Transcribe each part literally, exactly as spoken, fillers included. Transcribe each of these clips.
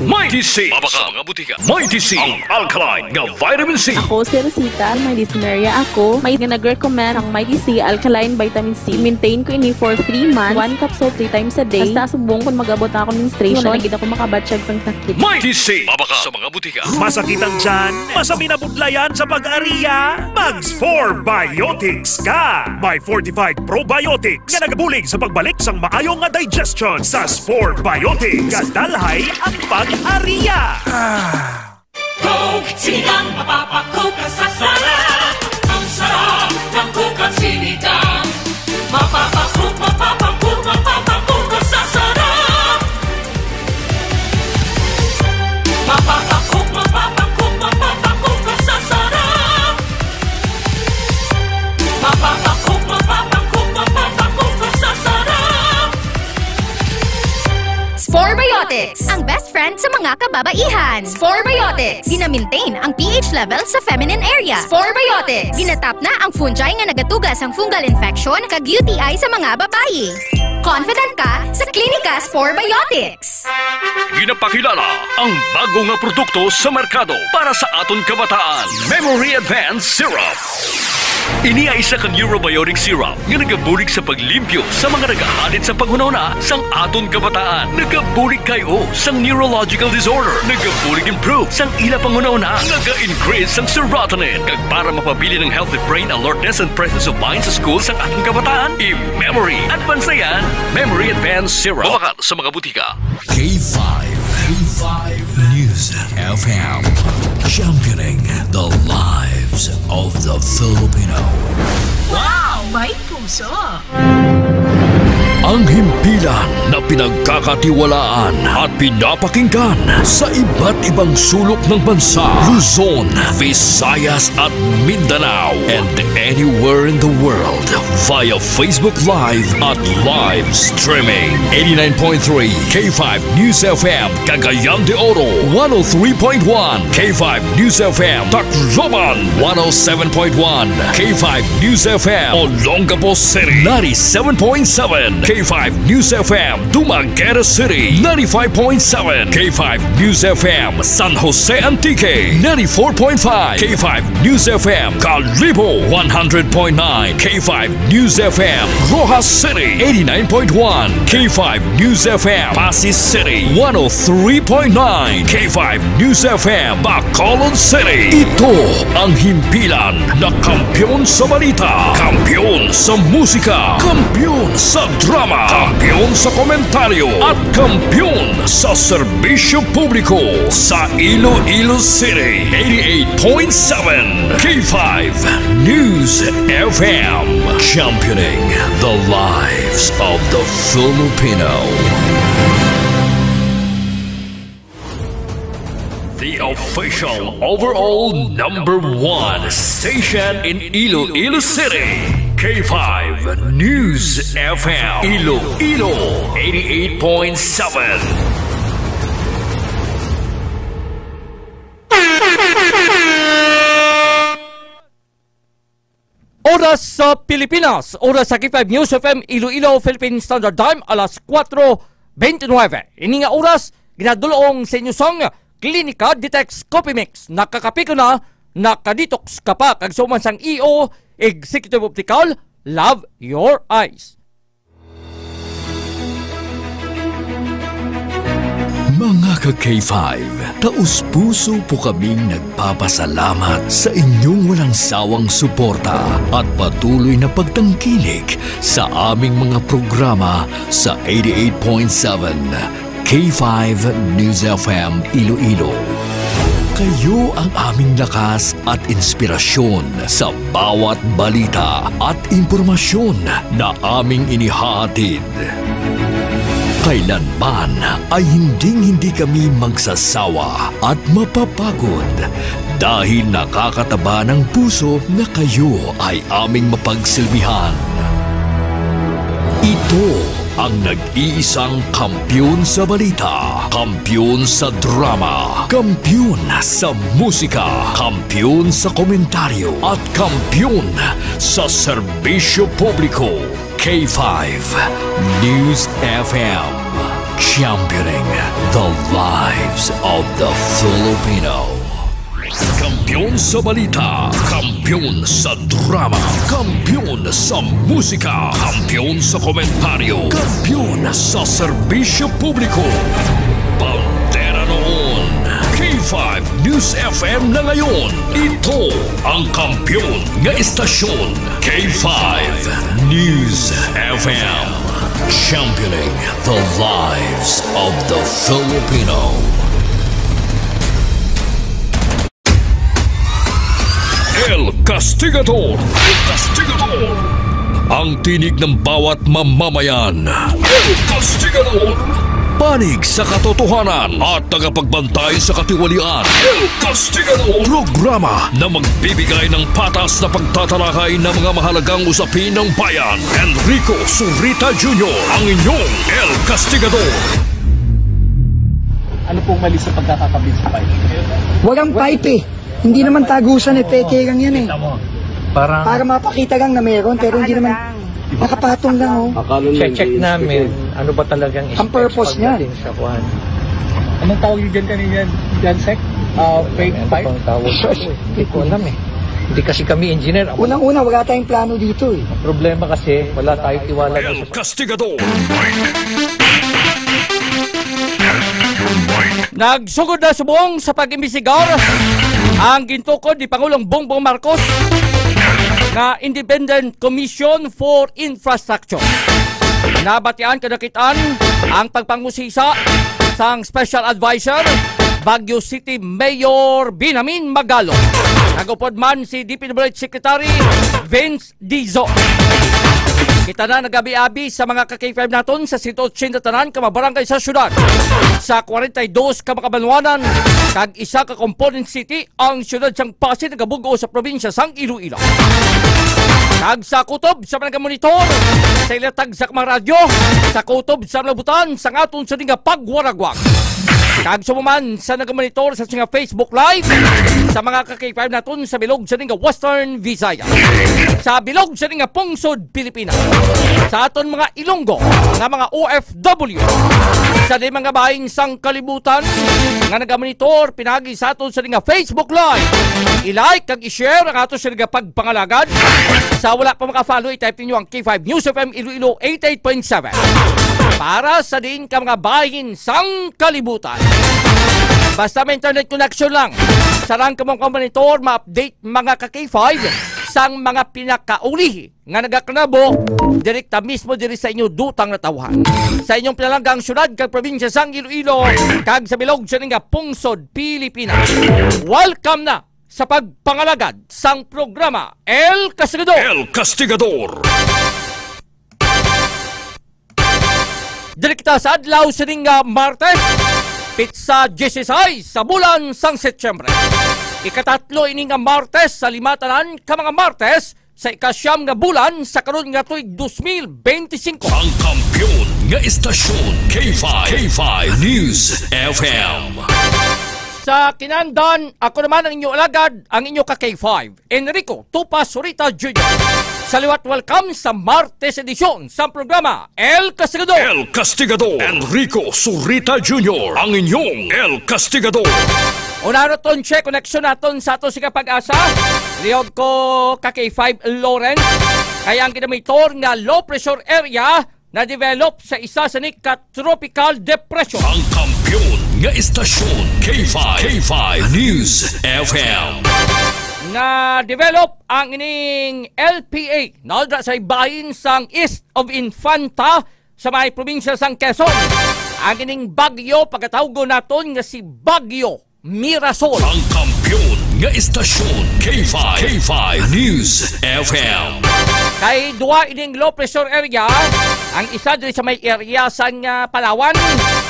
Mighty C. Mabakal sa mga butika. Mighty C, ang alkaline nga vitamin C. Ako si Rosita, may dysmenorrhea ako. May nga nag-recommend ang Mighty C alkaline vitamin C. Maintain ko ini for three months. One capsule three times a day. Hasta subong kung mag-abot na ako menstruation, wala na gid ako makabatyag sang sakit. Mighty C. Mabakal sa mga butika. Masakit ang tiyan? Masaminabudlayan sa pag-ariya? Mag Spore Biotics ka! May fortified probiotics nga nagabulig sa pagbalik sang maayo nga digestion. Sa Spore Biotics, kadalhay ang pag-ariya. Coke, sinigang, mapapakup ka sa sarap. Ang sarap ng Coke at sinigang. Mapapakup, mapapakup, mapapakup ka sa sarap. Mapapakup, mapapakup, mapapakup ka sa sarap. Mapapakup, mapapakup, mapapakup ka sa sarap. Spore Biotics, ang best friend sa mga kababaihan. Spore Biotics, gina-maintain ang P H level sa feminine area. Spore Biotics, ginatap na ang fungi nga nagatuga sang fungal infection kag U T I sa mga babayi. Confident ka sa Klinika Spore Biotics. Ginapakilala ang bago nga produkto sa merkado para sa aton kabataan. Memory Advance Syrup. Ini ay isa ka neurobiotic syrup nga nagabulig sa paglimpyo sa mga nagahalit sa panghunahuna sang aton kabataan. Nagabulig kay o sang neurological disorder. Nagabulig improve sang ila panghunahuna. Naga-increase sang serotonin. Kag para mapabilin ang healthy brain alertness and presence of mind sa school sang aton kabataan, i-Memory Advance na yan. Memory Advance Syrup. Mabakal sa mga butika. K five, K five News F M, championing the lives of the Filipino. Wow! May puso! Ang himpilan na pinagkakatiwalaan at pinapakinggan sa iba't ibang sulok ng bansa, Luzon, Visayas at Mindanao, and anywhere in the world via Facebook Live at live streaming. Eighty-nine point three K five News F M, Cagayan de Oro, one oh three point one K five News F M, Tacloban, one oh seven point one K five News F M, Olongapo City, ninety-seven point seven K five News F M, Dumaguete City, ninety-five point seven K five News F M, San Jose Antique, ninety-four point five K five News F M, Kalibo, one hundred point nine K five News F M, Roxas City, eighty-nine point one K five News F M, Passi City, one oh three point nine K five News F M, Bacolod City. Ito ang himpilan na kampiyon sa balita, kampiyon sa musika, kampiyon sa drama, kampiyon sa komentaryo, at kampiyon sa serbisyo publiko sa Iloilo City. Eighty-eight point seven K five News F M, championing the lives of the Filipino. The official overall number one station in Iloilo City, K five News F M, Iloilo, eighty-eight point seven. Oras sa Pilipinas, oras sa K five News F M Iloilo, Philippine Standard Time, alas kuwatro bente nuebe. Ini nga oras, ginadul-ong sa inyo sang Klinika Detox Coffee Mix. Nakakape ka na, nakadetox ka pa, kag sa uman sang E O, Executive Optical, love your eyes. Mga ka-K five, taos-puso po kaming nagpapasalamat sa inyong walang sawang suporta at patuloy na pagtangkilik sa aming mga programa sa eighty-eight point seven K five News F M Iloilo. Kayo ang aming lakas at inspirasyon sa bawat balita at impormasyon na aming inihahatid. Kailanman ay hinding-hindi kami magsasawa at mapapagod dahil nakakataba ng puso na kayo ay aming mapagsilbihan. Ito ang nag-iisang kampiyon sa balita, kampiyon sa drama, kampiyon sa musika, kampiyon sa komentaryo, at kampiyon sa serbisyo publiko. K five News F M, championing the lives of the Filipino. Kampiyon sa balita, kampiyon sa drama, kampiyon sa musika, kampiyon sa komentaryo, kampiyon sa serbisyo publiko. Bandera noon, K five News F M na ngayon. Ito ang kampiyon nga istasyon, K five News F M. Championing the lives of the Filipino. El Castigador. El Castigador. Ang tinig ng bawat mamamayan. El Castigador. Panig sa katotohanan at tagapagbantay sa katiwalian. El Castigador. Programa na magbibigay ng patas na pagtatalakay ng mga mahalagang usapin ng bayan. Enrico Zurita Junior, ang inyong El Castigador. Ano pong mali sa pagkakakabit sa pipe? Walang pipe eh. Hindi naman tagusan eh, peke lang yan eh. Kita mo, parang Para mapakita lang na meron, pero hindi naman nakapatong lang oh. Check namin ano ba talagang Ang purpose niyan. Sa kwan. Anong tawag niyo dyan kanina? Dyan, sec? Uh, fake Ano pipe? bang tawag dito eh? Hindi ko alam eh. Hindi kasi kami engineer. Ang Unang-una, wala tayong plano dito eh. problema kasi wala tayo tiwala El sa Castigador. Nagsugod na subong sa pag-imbestigar ang gintukod ni Pangulong Bongbong Marcos nga Independent Commission for Infrastructure. Nabatian kadakitan ang pagpangusisa sang Special Advisor, Baguio City Mayor Benjamin Magalong. Nagupod man si D P W H Secretary Vince Dizon. Kita na nagabi-abi sa mga ka-K five naton sa sento ochenta tanan ka mga barangay sa syudad, sa kwarenta y dos ka mga banwanan, kag isa ka component city ang syudad sang Pasig nga bug-os sa probinsya sang Iloilo. Kag sa kutob sa mga monitor sa ila tagsa ka mga radyo, sa kutob sa mga butan sa aton sa nga pagwaragwag. Kag sa man sa nagamonitor sa nga Facebook Live, sa mga ka-K five naton sa bilog sa nga Western Visayas, sa bilog sa nga pungsod Pilipinas, sa aton mga Ilonggo nga mga O F W, sa di mga bahin sang kalibutan nga nagamonitor pinagi sa aton sa nga Facebook Live. I-like kag i-share ang ato sa nga pagpangalagad. Sa wala pa maka-follow, i-type ninyo ang K five News F M Iloilo eighty-eight point seven. Para sa diin ka mga bahin sang kalibutan. Basta may internet connection lang. Sarang ka mong monitor, ma-update mga ka K five sang mga pinakaulihi nga nagakanabo direkta mismo diri sa inyo dutang natawhan. Sa inyong pinalanggang syudad kag probinsya sang Iloilo kag sa bilog sa nga pungsod Pilipinas. Welcome na sa pagpangalagad sang programa El Castigador. El Castigador. Direkta sa adlaw sining nga Martes, pitsa dieciséis sa bulan sang Setyembre. Ikatatlo ini nga Martes sa lima tanan ka mga Martes sa ikasyam nga bulan sa karon nga tuig dos mil benti singko. Ang kampiyon nga istasyon, K five, K five News F M. Sa kinandan, ako naman ang inyo alagad, ang inyo ka K five, Enrico Tupa Zurita Junior. Sa liwat, welcome sa Martes edisyon sa programa El Castigador. El Castigador, Enrico Zurita Junior, ang inyong El Castigador. Una naton check connection naton sa ato sa Pag-asa. Liyog ko ka K five Lawrence. Kaya ang ginamitor nga low pressure area na-develop sa isa sa nika tropical depression. Ang kampiyon nga istasyon, K five, K five News F M. Na-develop ang ining L P A, no, dra sa bahin sang East of Infanta sa may probinsya sang Quezon. Ang ining bagyo, pagkatawgon naton nga si Bagyo Mirasol. Ang kampiyon nga istasyon, K five, K five News F M. Kay duha ining low pressure area, ang isa diri sa may area sang, ah, Palawan,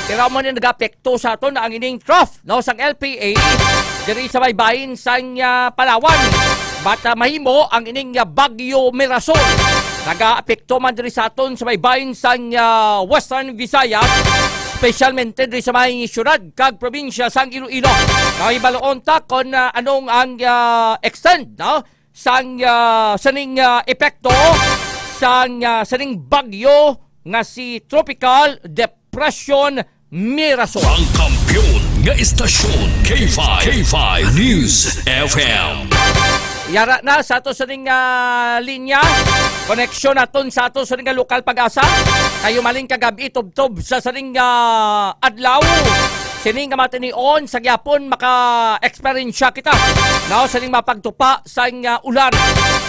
pero mo na nag-apekto sa aton ang ining trough, no, sang L P A diri sa may bahin sang, ah, Palawan. But, ah, mahimo ang ining, ah, Bagyo Mirasol. Nagaapekto man diri sa aton sa may bahin sang, ah, Western Visayas, specialmente diri sa may syudad kag probinsya sang Iloilo. Mahibaloon ta kon, ah, anong ang, ah, extent, no, sang, ah, saning, ah, epekto sang, ah, saning bagyo nga si Tropical Depression Mirasol. Ang kampiyon nga istasyon, K five, K five News F M. Yara na sa ato sa ning, ah, linya. Koneksyon naton sa ato sa ning, ah, lokal pag-asa. Kayo maling kagabi tubtob sa sa ning, ah, adlaw. Sini nga matinion sa gyapon maka-eksperyensya kita, no, sa ning mapagtupa sa ing, ah, ulan.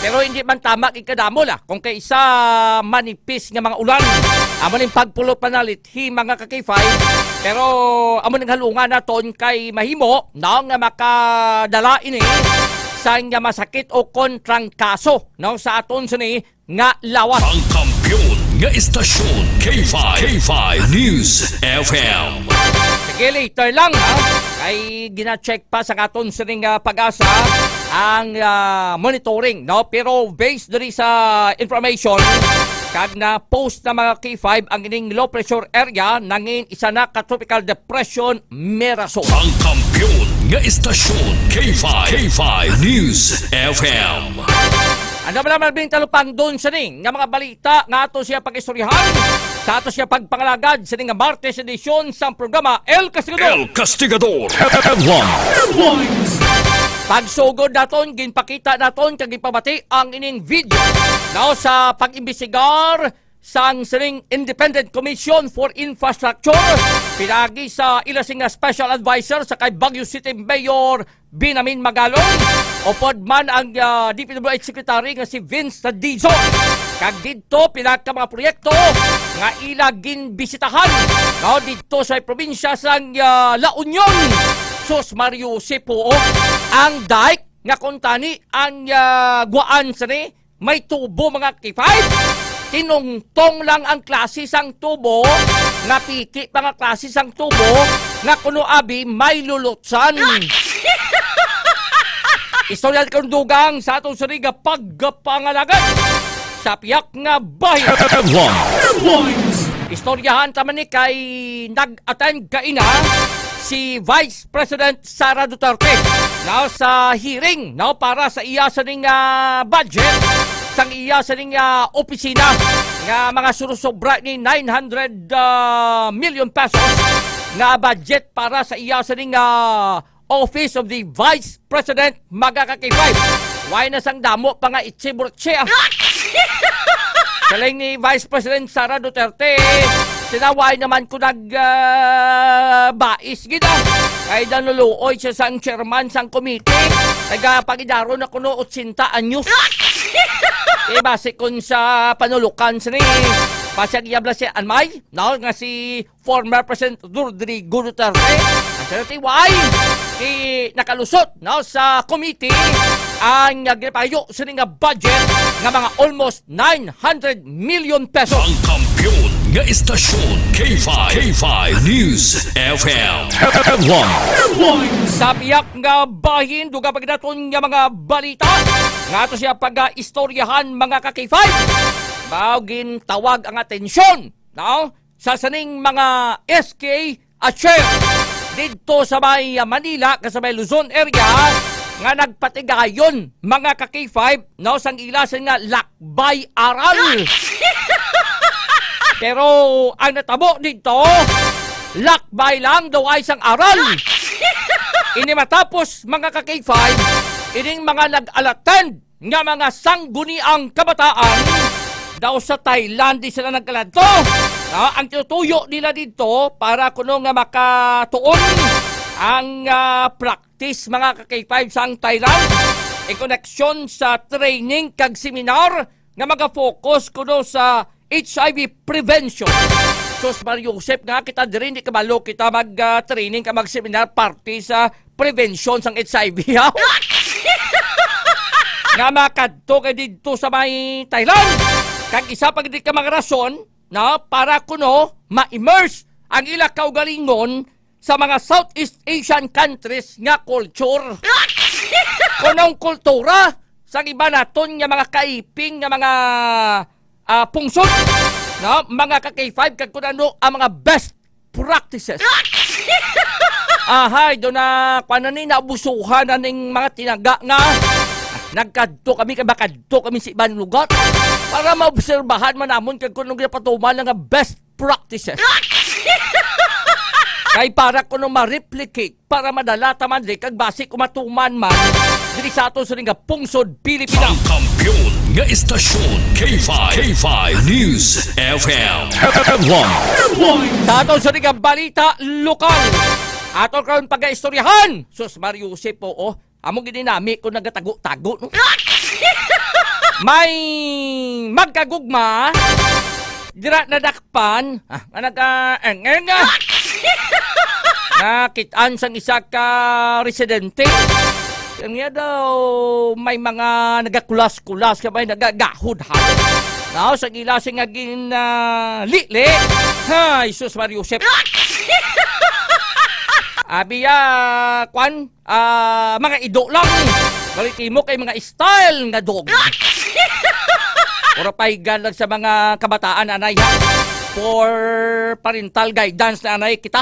Pero hindi man tama gid kadamo la kung kaisa manipis nga mga ulan. Amo ning pagpulo panalit hi mga ka-K five. Pero amo ning halungan naton kay mahimo, no, nga makadala ini sa nga masakit o kontrang kaso, no, sa aton sini nga lawas. Ang kampiyon nga istasyon, K five, K five News F M. Sige, later lang, ha? Kay gina-check pa sa katon sining, ah, pag-asa ang, ah, monitoring, no? Pero based diri sa information, kag na-post na mga K five ang ining low pressure area nangin isa na ka tropical depression may rason. Ang kampiyon nga istasyon, K five, K five News F M. Ano ba naman, Bing Talupang, doon sining nga mga balita nga ato siya pag-istoryahan sa ato siya pagpangalagad sining nga Martes edisyon sang programa El Castigador. El Castigador. Headlines. Pagsugod naton, ginpakita naton kag ginpabati ang ining video, no, sa pag-imbestigar sang sining Independent Commission for Infrastructure, pinagi sa ila sing nga special advisor sa kay Baguio City Mayor Binamin Magalong, upod man ang, ah, D P W H Secretary nga si Vince Dizon. Kag didto pila ka mga proyekto nga ila ginbisitahan, no, didto sa probinsya sang, ah, La Union. Sus, Mario, si Puo, ang dike nga kuntani ang, ah, guwaan sa ni may tubo, mga K five. Tinungtong lang ang klase sang tubo, nga piki pa nga klase sang tubo, nga kuno abi may lulutsan. Istorya kon dugang sa atong suriga pagpangalagad sa piyak nga bahin. Headlines. Istoryahan ta man ni kay nag-attend kaina si Vice President Sara Duterte, no, sa hearing, no, para sa iya sa ning, ah, budget sang iya sa ning, ah, opisina nga mga surusobra ni nine hundred, ah, million pesos nga budget para sa iya sa ning, ah, Office of the Vice President, mga ka-K five. Why na sang damo pa nga itse burtse, ah? Galing ni Vice President Sara Duterte, sinaway naman ko nag, ah, bais gid, ah. Kay nanuluoy siya sang chairman sang committee. Nagapagidaro na kuno otsenta anyos. Eh, basi kun sa panulukan sini, pasyag iya bala si Anmay, no, nga si former President Rodrigo Duterte, ang sa T Y, ti nakalusot, no, sa committee ang, ah, ginapayo sini nga budget nga mga almost nine hundred million pesos. Ang kampiyon nga istasyon, K five, K five News F M. Headlines. Sa piyak nga bahin, dugang pa gid naton nga mga balita nga ato siya pag-istoryahan, mga ka-K five. Mao gintawag ang atensyon, no, sa sining mga S K at share didto sa may, ah, Manila, ka sa may Luzon area, nga nagpatigayon, mga ka-K five, no, sang ila sini nga lakbay aral. Pero ang natabo didto, lakbay lang daw ay sang aral. Ini matapos, mga ka-K five, ining mga nag-alattend nga mga sangguniang kabataan daw sa Thailand di sila nagkaladto. Ah, ang tinutuyo nila didto para kuno nga makatuon ang, ah, practice, mga ka-K five, sang Thailand in koneksyon sa training kag seminar nga maga-focus kuno sa H I V prevention. Sus, Mar Joseph, nga kita diri, hindi kabalo kita mag, ah, training ka mag-seminar parte sa prevention sang H I V, ha? Nga makadto kay didto sa may Thailand. Kag isa pa gid ka mga rason, no, para kuno ma-immerse ang ila kaugalingon sa mga Southeast Asian countries nga culture. Kunong kultura sa iba naton nga mga kaiping nga mga, ah, pungsod, no? Mga ka-K five, kag kung ano ang mga best practices. Ahay, do na, kuwan na ni, naabusuhan na ning mga tinaga nga nagkadto kami, kay makadto kami sa ibang lugar para maobserbahan man namon kag kung anong ginapatuman nga best practices. Kay para kuno ma-replicate, para madala ta man diri, kag basi kung matuman man, diri sa ato sa nga pungsod, Pilipinas. Ang kampiyon nga estasyon, K five, K five News F M. Headline. Sa ato sa nga balita lokal, ato karon pag-istoryahan. Sus, Mario Joseph, oo. Amo gini nami ko nagatago-tago, no? May magkagugma, dira nadakpan, ah, nga naga-, eh, ngayon nga. Nakit-an sang isa ka residente. Kanya daw may mga nagakulas-kulas, ka may nagagahod-hahod. Now, sa ila siya nga gin, ah, lili. Ay, sus, Mario Joseph. Abi, ah, kwan, ah, mga ido lang. Balik mo kay mga style nga dog. Puro pahigan lang sa mga kabataan, anay, ha? For parental guidance na, anay, kita.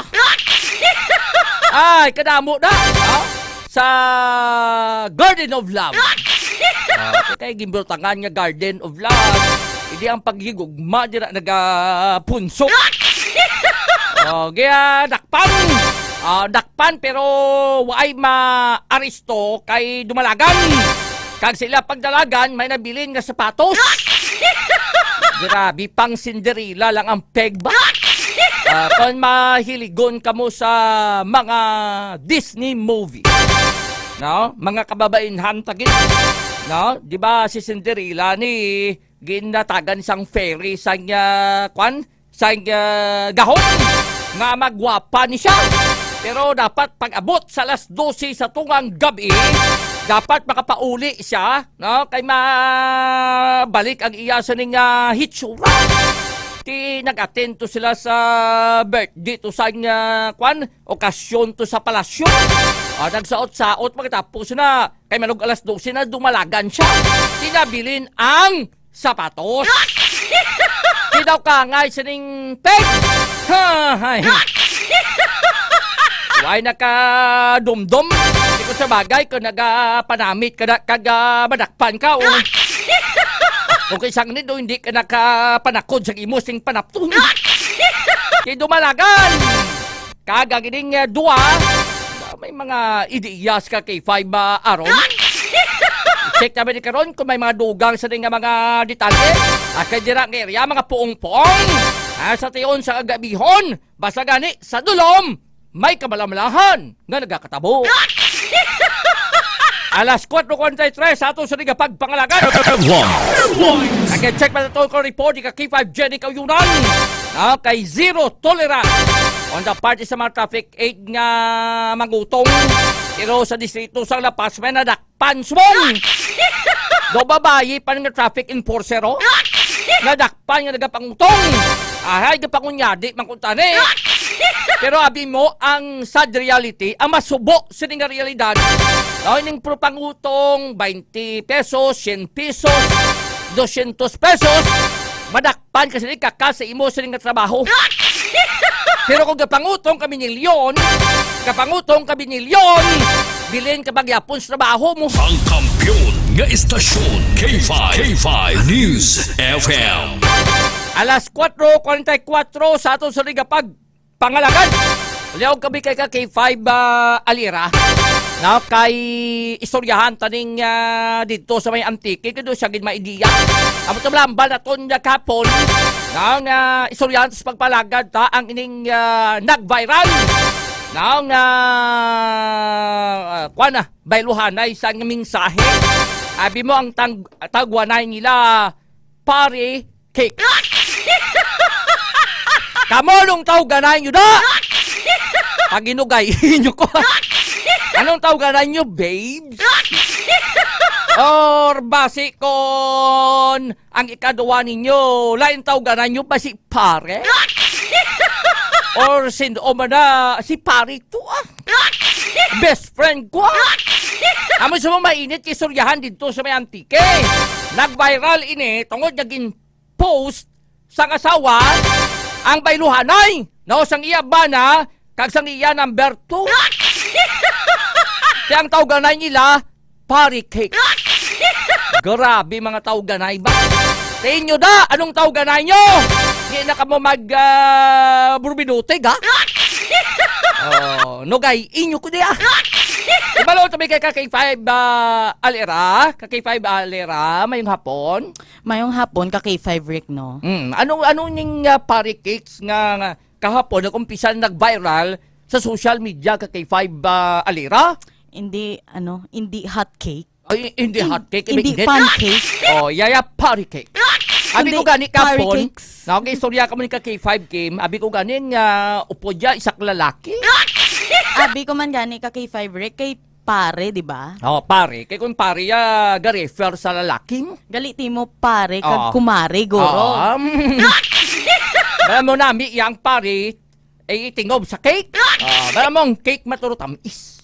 Ay, kadamo na, ha? Sa Garden of Love. Ah, kay gimbutangan nga Garden of Love. Hindi ang paghigugma dira nagapunsok. Oh, kaya dakpan. Ah, dakpan pero waay maaresto kay dumalagan. Kag sila pagdalagan, may nabilin nga sapatos. Grabe, pang Cinderella lang ang peg ba? Ah, kung mahiligon kamo sa mga Disney movie, no? Mga kababainhan tagid, no? Di ba si Cinderella ni ginatagan sang fairy sang, ah, kwan? Sang, ah, gahom nga magwapa ni siya. Pero dapat pag-abot sa alas dose sa tungang gab-i, dapat makapauli siya, no? Kay mabalik ang iya sa ning, ah, hitsura. Ti nag-attend to sila sa birthday to sang, ah, kwan, okasyon to sa palasyo. Ah, nagsaot-saot, pagkatapos na, kay malug alas dose na, dumalagan siya. Ti nabilin ang sapatos. Di daw kangay sining peg. Ha, hay. Way nakadumdom. Di ko sa bagay kung nagapanamit ka na, kag, ah, madakpan ka, o kung isang nido, hindi ka nakapanakod sa imo sing panapton. Di dumalagan. Kag ang ining, ah, duwa, may mga ideyas ka kay five ba, Aaron? Check namin ni karon kung may mga dugang sa nga mga detalye. At kay dira nga area, mga puong-puong. Ah, sa tion sa gabihon, basta gani sa dulom, may kamalamalahan nga nagakatabo. Alas kuwatro kuwarenta y tres sa ato sa Liga Pagpangalagan. Headlines. Nag-check pa nato ko report ni ka K five Jenny Kauyunan. Ah, kay zero tolerance on the party sa mga traffic aid nga mangutong. Pero sa distrito sa La Paz, may nadakpan subong. Do babayi pa nga traffic enforcer, oh. Nadakpan nga nagapangutong. Ahay, gapangunyadi, mangkuntani. Pero abi mo, ang sad reality, ang masubo sini nga realidad. Daw ining propangutong, twenty pesos, cien pesos, doscientos pesos, madakpan ka sini, kaka sa imo sini nga trabaho. Pero kung gapangutong ka minilyon, gapangutong ka minilyon, bilin ka pagyapon sa trabaho mo. Ang kampiyon nga istasyon, K five, K five News F M. Alas kuwatro kuwarenta y kuwatro sa aton sa Liga Pag Pangalagan. Liog kami kay ka K five, ah, Alira. Na kay istoryahan taning, ah, dito sa may Antique, kay do siya gid may idea. Amo to malambal naton nga kahapon. Na nga istoryahan sa pagpalagad ta ang ining, ah, nag-viral. Na nga, ah, kuwan na, bayluhanay sa nga mensahe. Abi mo ang tang-, tagwanay nila, pare, cake. Kamo, anong tawganay nyo da? Paginugay nyo ko. Anong tawganay nyo, babes? Or basi kon ang ikaduwa ninyo, lain tawganay nyo, basi pare? Or sin-, o man na, si pare to, ah. Best friend ko, ah. Amo sa mga mainit, istoryahan dito sa may Antique. Nag-viral ini, tungod nga gin- post sang asawa ang bayluhanay, no, sang iya bana kag sang iya number two. Kaya ang tawganay nila, pare cake. Grabe, mga tawganay ba? Sa inyo da, anong tawganay nyo? Di na kamo mag, ah, burbidote, ga? Oh, no gay, inyo ko diya. Ibalo to may kay ka K five, ah, Alera. Ka K five Alera, mayong hapon. Mayong hapon, ka K five Rick, no? Mm, ano, ano ning, ah, pari cakes nga, nga kahapon nag-umpisa na nag-viral sa social media, ka K five, ah, Alera? Hindi, ano, hindi hot cake. Ay, hindi In-, hot cake, hindi hindi init. Pancake. Oh, yaya, pari cake. Abi ko Hindi, gani pari kapon. Cakes. Na, okay, istorya ka mo ni ka K five Kim. Abi ko gani nga upod ya, isa ka lalaki. Abi ko man gani ka K five Rick, kay pare, di ba? Oh, pare. Kay kung pare, ya, ga-refer sa lalaki. Gali timo pare, kag Oo. kumare, guro. Oo, um, alam mo na, mi, yang pare, ay itingob sa cake. Ah, alam mo, ang cake maturo tamis.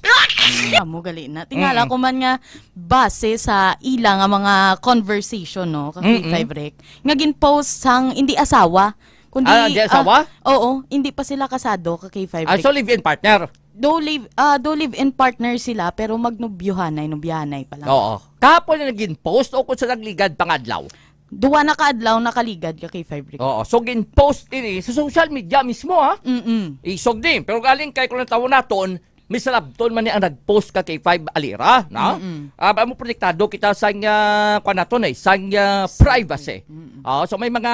Amo gali na. Tingala Mm-mm. ko man nga base sa ila nga mga conversation, no, ka Mm-mm. K five Rick, nga gin-post sang hindi asawa, kundi, Ah, di ah, asawa? Oo, hindi pa sila kasado, ka K five Ah, Rick. So live-in partner? Do live, ah, do live-in partner sila, pero magnubyuhanay, nubyahanay pa lang. Oo. Kahapon na naging post o kung sa nagligad pangadlaw? Duwa na ka adlaw nakaligad ka K five Rick. Oo. So, gin-post ini sa social media mismo, ha? Mm-mm. Isog ni. Pero galing kay kung ang tawo naton, misalabton man ni ang nag-post ka K five Alira, no? Mm-mm. Ah, ba mo protektado kita sa, ah, kuwan naton eh, sa, ah, privacy. Mm-mm. Ah, so, may mga,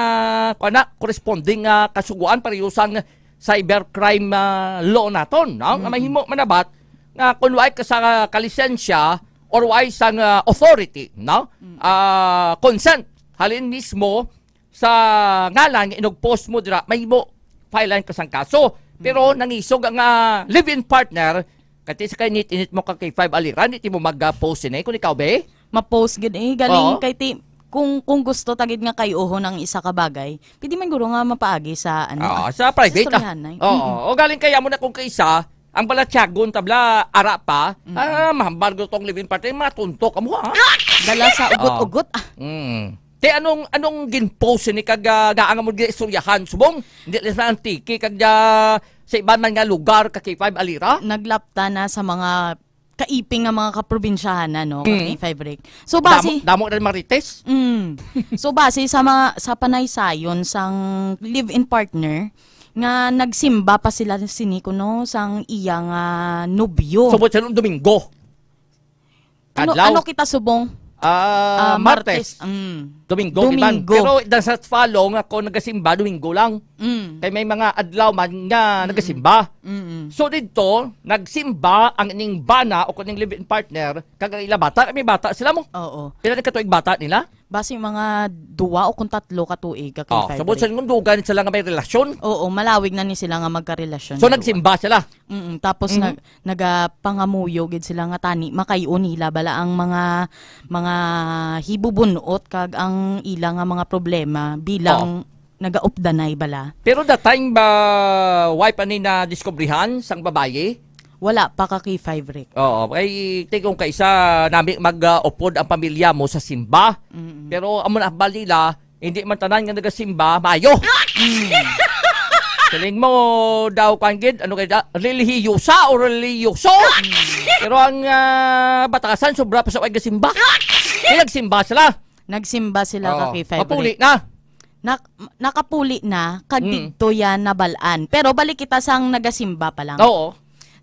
kuwan na, corresponding, ah, kasuguan, pareho sang cybercrime, ah, law naton, no? Nga Mm-mm. mahimo manabat nga kung way ka sa kalisensya or way sang, ah, authority, no? Mm-mm. Ah, consent halin mismo sa ngalan nga inugpost mo dira, mahimo filean ka sang kaso. Pero Mm-mm. nangisog ang, ah, live-in partner, kati sa kainit-init mo ka K five Alira, hindi mo mag-post ini kung ikaw, be? Ma-post gid eh. Galing Oo. kay ti-, kung, kung gusto ta gid nga kay-uhon ang isa ka bagay, pwede man guro nga mapaagi sa, ano, Oo, ah, sa private, sa ah. istoryahanay. Oo. Mm-mm. O galing kaya mo na kung kaisa, ang balatyagon tabla, ara pa, Mm-mm. ah, mahambal ko tong live-in partner, matuntok amo, ha? Dala sa Oo. ugot-ugot, ah. Mm. Te, anong, anong gin-post ni kag, ah, gaang mo gin-istoryahan, subong? Hindi lang sa Antique, kag, ah, sa iban man nga lugar, ka K five Alira? Naglapta na sa mga kaiping nga mga kaprobinsyahan na, no, ka Mm. K five Rick. So, Damo, base damo na marites? Mm. So, base sa mga, sa panaysayon sang live-in partner, nga nagsimba pa sila sini kuno sang iya nga nobyo. So, buot siya nung Domingo? Ano, Adlaw? ano kita subong? Ah, Ah, Martes. Martes. Mm. Domingo, di ba? Domingo. Pero does not follow nga kung nagasimba, Domingo lang. Mm. Kay may mga adlaw man nga Mm-mm. nagasimba. Mm-mm. So, didto, nagsimba ang ining bana o kuning live-in partner, kag ang ila bata, kay may bata sila mo. Oo. Pila na katuig bata nila? Basi mga duwa o kung tatlo ka tuig ka Oh, kay so, buot Frederick. Sa ingon, dugan sila nga may relasyon? Oo, malawig na ni sila nga magkarelasyon So, na duwa. Nagsimba sila? Mm, tapos Mhm. nag-, nagapangamuyo gid sila nga tani, makayo nila bala ang mga, mga hibubunot kag ang ila nga mga problema bilang Oh. nagaupdanay bala. Pero that time ba, wife ani na diskubrihan sang babayi? Wala pa ka kay five, Rick. Oo, kay tigong kaisa nami mag, ah, upod ang pamilya mo sa simba. Mm-mm. Pero amo na hambal nila, hindi man tanan nga nagasimba, maayo. Mm. Siling mo daw, kwan gid, ano kay da? Relihiyosa o reliyoso? Mm. Pero ang, ah, batasan, sobra pa sa way gasimba. Kaya nagsimba sila. Nagsimba sila Oo, ka kay five, mapuli Rick. Na. Nak-, nakapuli na, kag Mm. didto yan nabalaan. Pero balik kita sang nagasimba pa lang. Oo.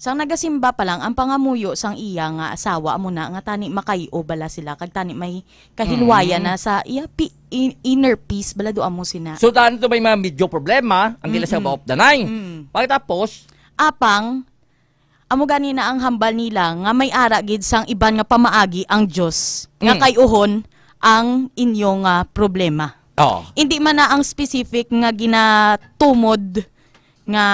Sang nagasimba pa lang, ang pangamuyo sang iya nga asawa amo na nga tani makayo bala sila, kag tani may kahilwayan Mm. na sa iya pi-, in-, inner peace bala do amo sina. So, daan to may mga medyo problema, ang gila sa Mm-mm. baop danay. Mm. Pagkatapos? Apang, amo gani na ang hambal nila nga may ara gid sang iban nga pamaagi ang Dios nga Mm. kay-uhon ang inyo nga problema. Oo. Hindi man na ang specific nga ginatumod nga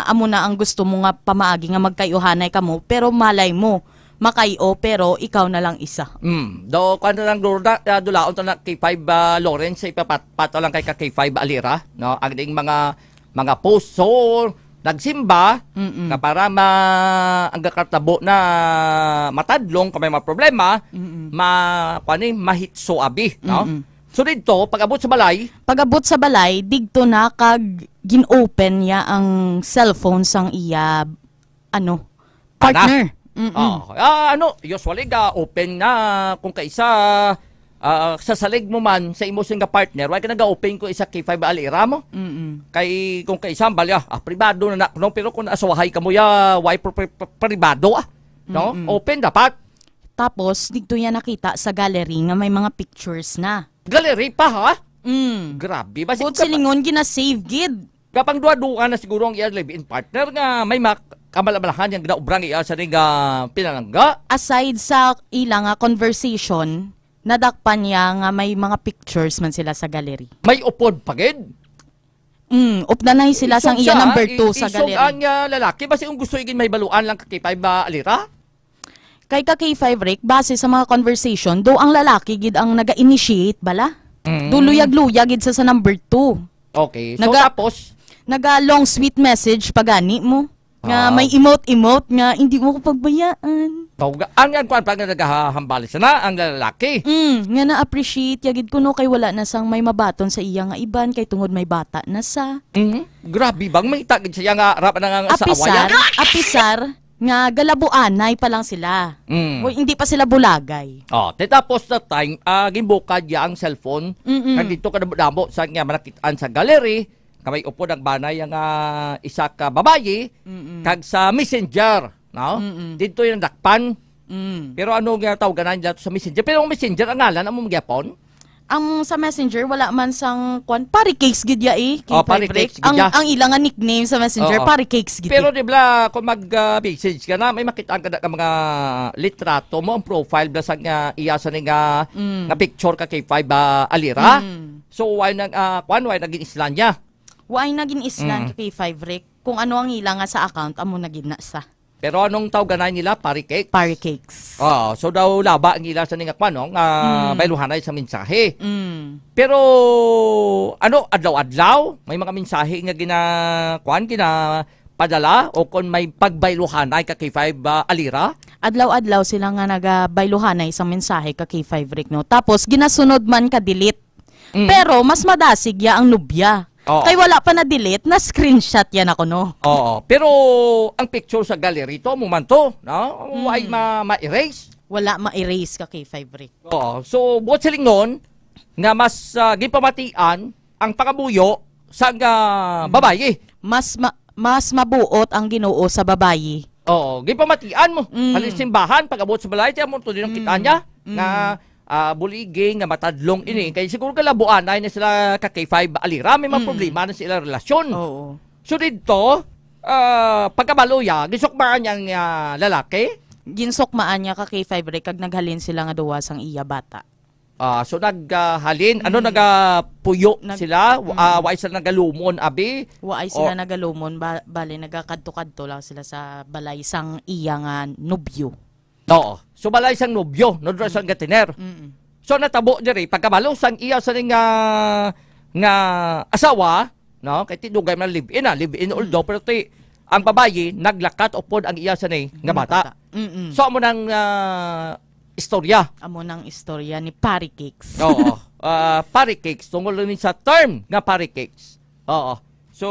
amo na ang gusto mo nga pamaagi nga magkay-uhanay kamo, pero malay mo, makay-o, pero ikaw na lang isa. Mm. Do, kwan na lang, Lourdes, ah, dulaon to na kay five, ah, Lawrence, sa ipapat-, pato lang kay ka kay five Alira, no? Ang ding mga, mga post. So, nagsimba, Mm-mm. nga para ma-, ang kakartabo na matadlong kung may mga problema, Mm-mm. ma-, kwan ni, mahitso abi, no? Mm-mm. So, dito, pag-abot sa balay, Pag-abot sa balay, digto na kag gin-open niya ang cellphone sang iya, ano, Ana. partner. Mm-mm. Oh, ah, ano, usually ga open na kung kaisa Ah, sa salig mo man, sa imo sing nga partner, wala ka nag-open ko isa K five alira mo. Mm-mm. Kay kung kay sambal ya, ah, pribado na na, no? Pero kung asawahay ka mo ya, why pri-, pri-, pri-, pribado, ah? No? Mm-mm. Open dapat. Tapos, dito niya nakita sa gallery nga may mga pictures na. Gallery pa, ha? Mm. Grabe ba? Bukod sa lingon, gina-save gid. Kapang duha-duha na siguro ang iya live-in partner nga may mak-, kamalabalahan yang ginaubra nga iya sa ring, ah, pinalangga. Aside sa ila nga conversation, nadakpan niya nga may mga pictures man sila sa gallery. May upod pa gid? Mm, updanay sila sang iya number two sa gallery. Isog ang, ah, lalaki. Basi kung gusto igin mahibaluan lang ka K five ba, alira? Kay ka K five, Rick, base sa mga conversation, do ang lalaki gid ang naga-initiate bala. Mm. Do luyag-luyag gid sa, sa number two. Okay. So, naga-, tapos? Naga long sweet message pa gani mo. Nga may emote-emote nga, "Hindi mo ko pagbayaan." Tawga, ang, ang kuwan pa nga nagahambal siya na, ang lalaki. Mm, nga na-appreciate ya gid kuno kay wala na sang may mabaton sa iya nga iban kay tungod may bata na sa. Mhm. Grabe bang may tagid siya nga rap na nga sa awayan? Apisar, apisar nga galabuanay pa lang sila. Mm. O, hindi pa sila bulagay. Oh, te tapos na time, ah, ginbukad ya ang cellphone. Mm-mm. Nandito ka damo sa nga manakit-an sa gallery, kamay upod ang banay ang, ah, isa ka babayi, Mm-mm. kag sa messenger, no? Mm-mm. Dito yung dakpan. Mm. Pero ano nga tawganan nila sa messenger? Pero ang messenger, ang ngalan, amo man gyapon? Ang sa messenger, wala man sang kwan. Pari cakes gid ya eh. Oh, pari cakes gid ya. Ang, ang ilang nga nickname sa messenger, oo, pari cakes gid. Pero di ba, kung mag, ah, message ka na, may makita ka na ka mga litrato mo, ang profile ba sa nga iya sa ni nga, Mm. nga picture ka kay five, ah, alira? Mm. So, why nag, ah, kwan, why naging Islandia? Why naging Island Mm. ka kay five, Rick? Kung ano ang ila nga sa account, amo na gid na sa. Pero anong tawganay nila? Pari cakes? Pari cakes. Oo, so daw laba ang ila sa ni nga kwan, no? Nga Mm. bayluhanay sa mensahe. Mm. Pero, ano, adlaw-adlaw, may mga mensahe nga gina-, kwan, ginapadala o kung may pagbayluhanay ka kay five, ah, alira? Adlaw-adlaw sila nga nagabayluhanay sa mensahe ka kay five, Rick, no? Tapos, ginasunod man ka delete. Mm. Pero mas madasig ya ang nobya. Oo. Kay wala pa na-delete, na-screenshot ya na kuno. Oo. Pero ang picture sa gallery to, amo man to, no? Mm. Ay ma-, ma-erase. Wala ma-erase ka kay five, Rick. Oo. So, buot silingon nga mas, ah, ginpamatian ang pangabuyo sa nga Mm. babayi. Mas ma-, mas mabuot ang Ginoo sa babayi. Oo, ginpamatian mo. Mm. Halin simbahan, pag-abot sa balay, tiyan mo, to din ang Mm. kita niya, Mm. nga, ah, buligi, nga matadlong ini. Mm. Kay siguro kalabuan, ay na sila ka K five alira, may mga Mm. problema na sila relasyon. Oo. So dito, ah, pagkabalo ya, ginsukmaan niya ang, ah, lalaki? Ginsukmaan niya ka K five, Rick, kag naghalin sila nga duwa sang iya bata. Ah, so naghalin, ano, Mm. nagapuyo Nag-, sila? Wa-, ah, mm. Wa sila nagalumon, abi? Wa ay sila O nagalumon, ba-, bali nagakadto-kadto lang sila sa balay sang iya nga nobyo. Oo. So balay sang nobyo, no, dira sa Mm. gatiner. Mm. So natabo diri, pagkabalo sang iya sa nga, nga asawa, no? Kay ti dugay man live-in, ah, live-in Mm. although, pero ti, ang babayi, naglakat upod ang iya sa ni nga Nga bata. bata. Mm-mm. So, amo nang, ah, istorya. Amo nang istorya ni Pari Cakes. Oo. Ah, Pari Cakes. Tungod lang ni sa term nga Pari Cakes. Oo. So,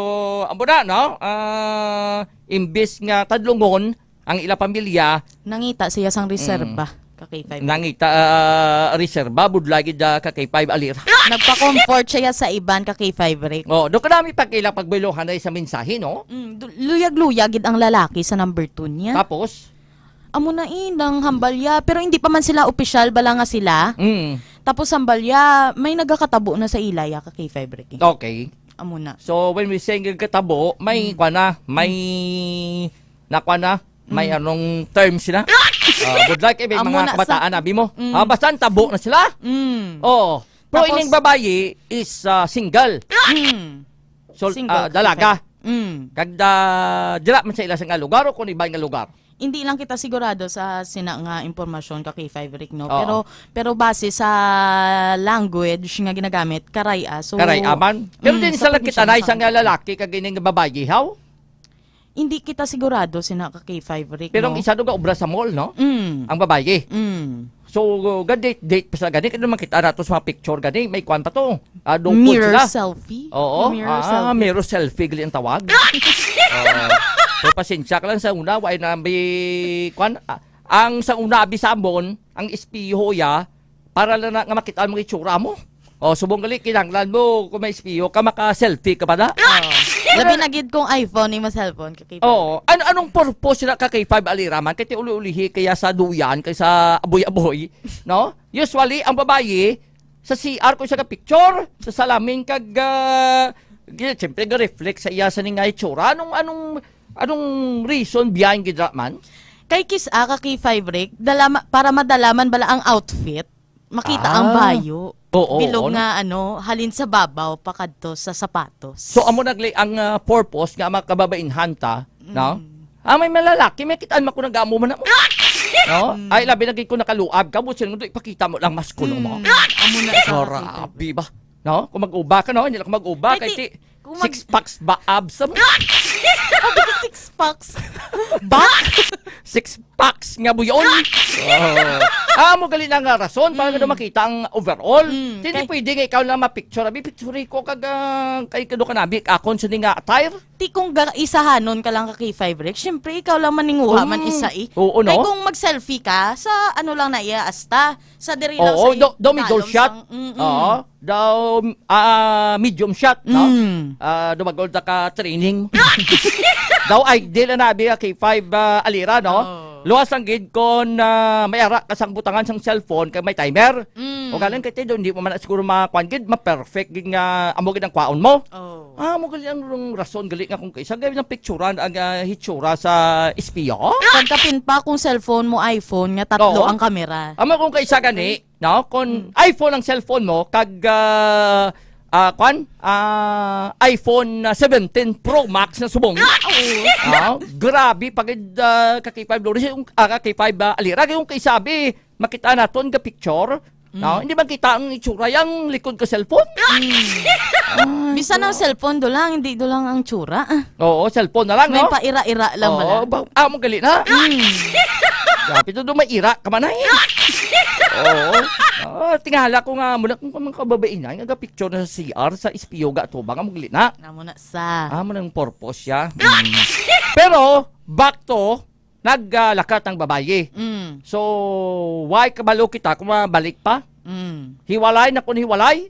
amo na, no? Ah, imbis nga tadlungon ang ila pamilya, Nangita siya sang reserba, Mm. ka K five. Nangita, ah, reserba, budlay gid, ah, ka K five alira. Nagpa-comfort siya sa iban ka K five, Rick. Oh, do kanami pag ila pagbayluhanay sa mensahe, no? Mm, du-, luyag-luyag gid ang lalaki sa number two niya. Tapos? Amo na eh, nang hambalya. Pero hindi pa man sila opisyal, bala nga sila. Mm. Tapos hambalya, may nagakatabo na sa ila, ya ka K five, Rick, eh. Okay. Amo na. So, when we say nagkatabo, may Mm. kwa na, may Mm. na kwa na, may Mm. anong term sila? Ah, good luck, eh, may Amo mga na sa kabataan, abi mo. Mm. Ah, basta ang tabo na sila. Mm. Oo. Pero Tapos ining babayi is, ah, single. Mm. So, Single ah, ka dalaga. K five. Mm. Kag da-, dira man sa ila sa nga lugar o kung iba nga lugar? Hindi lang kita sigurado sa sina nga impormasyon ka K five, Rick, no? Oo. Pero, pero base sa language nga ginagamit, karay-a. So, Karay-a man. Pero Mm, din sa sa nagkita na pagkisyon isang sa nga lalaki kag ining babayi, haw? Hindi kita sigurado sina ka K five, Rick, Pero ang no? isa doon ka obra sa mall, no? Mm. Ang babayi. Mm. So, ga-date-date pa sila gani. Kaya naman kita nato sa mga picture gani. May kwan pa to. Ah, doon po Mirror sila. selfie? Oo. Mirror Ah, selfie. mirror selfie, gali ang tawag. Oo. So, pasensya ka lang sa una. Why na bi-, kwan? Ah, ang sa una, abi sa amon, ang espiho ya, Para lang na nga makita mo itsura mo. O, subong gali, kinahanglan mo, kung may espejo ka, maka-selfie ka pa na. Oh. Labi na gid kung iPhone, imo cellphone, ka-K five. Oo. Ano, anong purpose na ka-K five, Alira man? Kay ti uli-ulihi kaya sa duyan, kay sa aboy-aboy, no? Usually, ang babayi, sa C R ko siya ka-picture, sa salamin kag, ah, gi-, siyempre, ga-reflect sa iya sa ning nga itsura. Anong, anong, anong reason behind gid ra man? Kay kis-a ka-K five, Rick, dala ma-, para madalaman bala ang outfit, makita ang Ah. bayo. Oo, Bilog oo, no? nga, ano, halin sa babaw pakadto sa sapatos. So, amo nagli ang, ah, purpose nga mga kababainhan ta, no? Mm. Ah, may malalaki, may kitaan man ko nag-amo man na mo. No? Mm. Ay, labi na gid ko nakaluab ka, busin mo, ipakita mo lang mas kuno mo. Mm. Amo na sa Grabe ba? No? Kung mag-uba ka, no? Hindi lang kung mag-uba, Kay kay ti-, ti-, kung mag- six packs ba abs mo? Sabi ko, six packs. Back? Six packs nga buyon. Oh. Ah, mo gali na nga rason para Mm. daw makita ang overall. Mm, Hindi kay pwede nga ikaw lang ma-picture. Abi, picture ko kag, ah, kay kado ka nabi, akon sa nga attire. Ti kung ga-, isahanon ka lang ka-K five, Rick, syempre, ikaw lang maninguha man Mm. isa, eh. Oo, Kay no? kung mag-selfie ka, sa ano lang na iya, asta. Sa diri lang Oo, sa daw, daw middle lalom shot. sang, mm-mm. Oo, daw, ah, medium shot, no? Mm. Ah, dumagol ta ka training. Daw ideal na nabi nga K five, ah, Alira, no? Oh. Luwas lang gid kon, ah, may ara ka sang butangan sang cellphone kag may timer. Mm. O galing kay ti, hindi mo man na siguro makuan gid, ma-perfect gid nga amo gid ang kwaon mo. Oh. Ah, mo gali ang rason gali nga kung kaisa gawin ang picturan ang, ah, hitsura sa espiya? Pagkapin pa kung cellphone mo, iPhone, nga tatlo Oo. ang kamera. Amo kung kaisa gani, no? Kung Mm. iPhone ang cellphone mo, kag, ah, ah, kwan? Ah, iPhone, ah, seventeen Pro Max na subong. Ah, oo. Ah, grabe, pagid, ah, ka-K five Lori, yung, ah, ka-K five, ah, Alira, yung kaisabi, makita naton ga picture, no? Mm. Hindi man kita ang itsura, yung likod ka cellphone. Mm. Ah, Bisan ang ito. cellphone, do lang, hindi do lang ang tsura. Ah. Oo, cellphone na lang, May no? paira-ira lang Oo, bala. ba-, ah, mo gali na. Mm. Grabe to, do may ira ka man ay. Oo. Ah, tingala ko nga, muna kung mga kababainan, nga picture na sa C R, sa espiyo ga to, baka mo gali na. Namo na sa. Ah, mo nang purpose siya. Mm. Pero, back to, naglakat ang babayi. Mm. So, why kabalo kita kung mabalik pa? Mm. Hiwalay na kung hiwalay?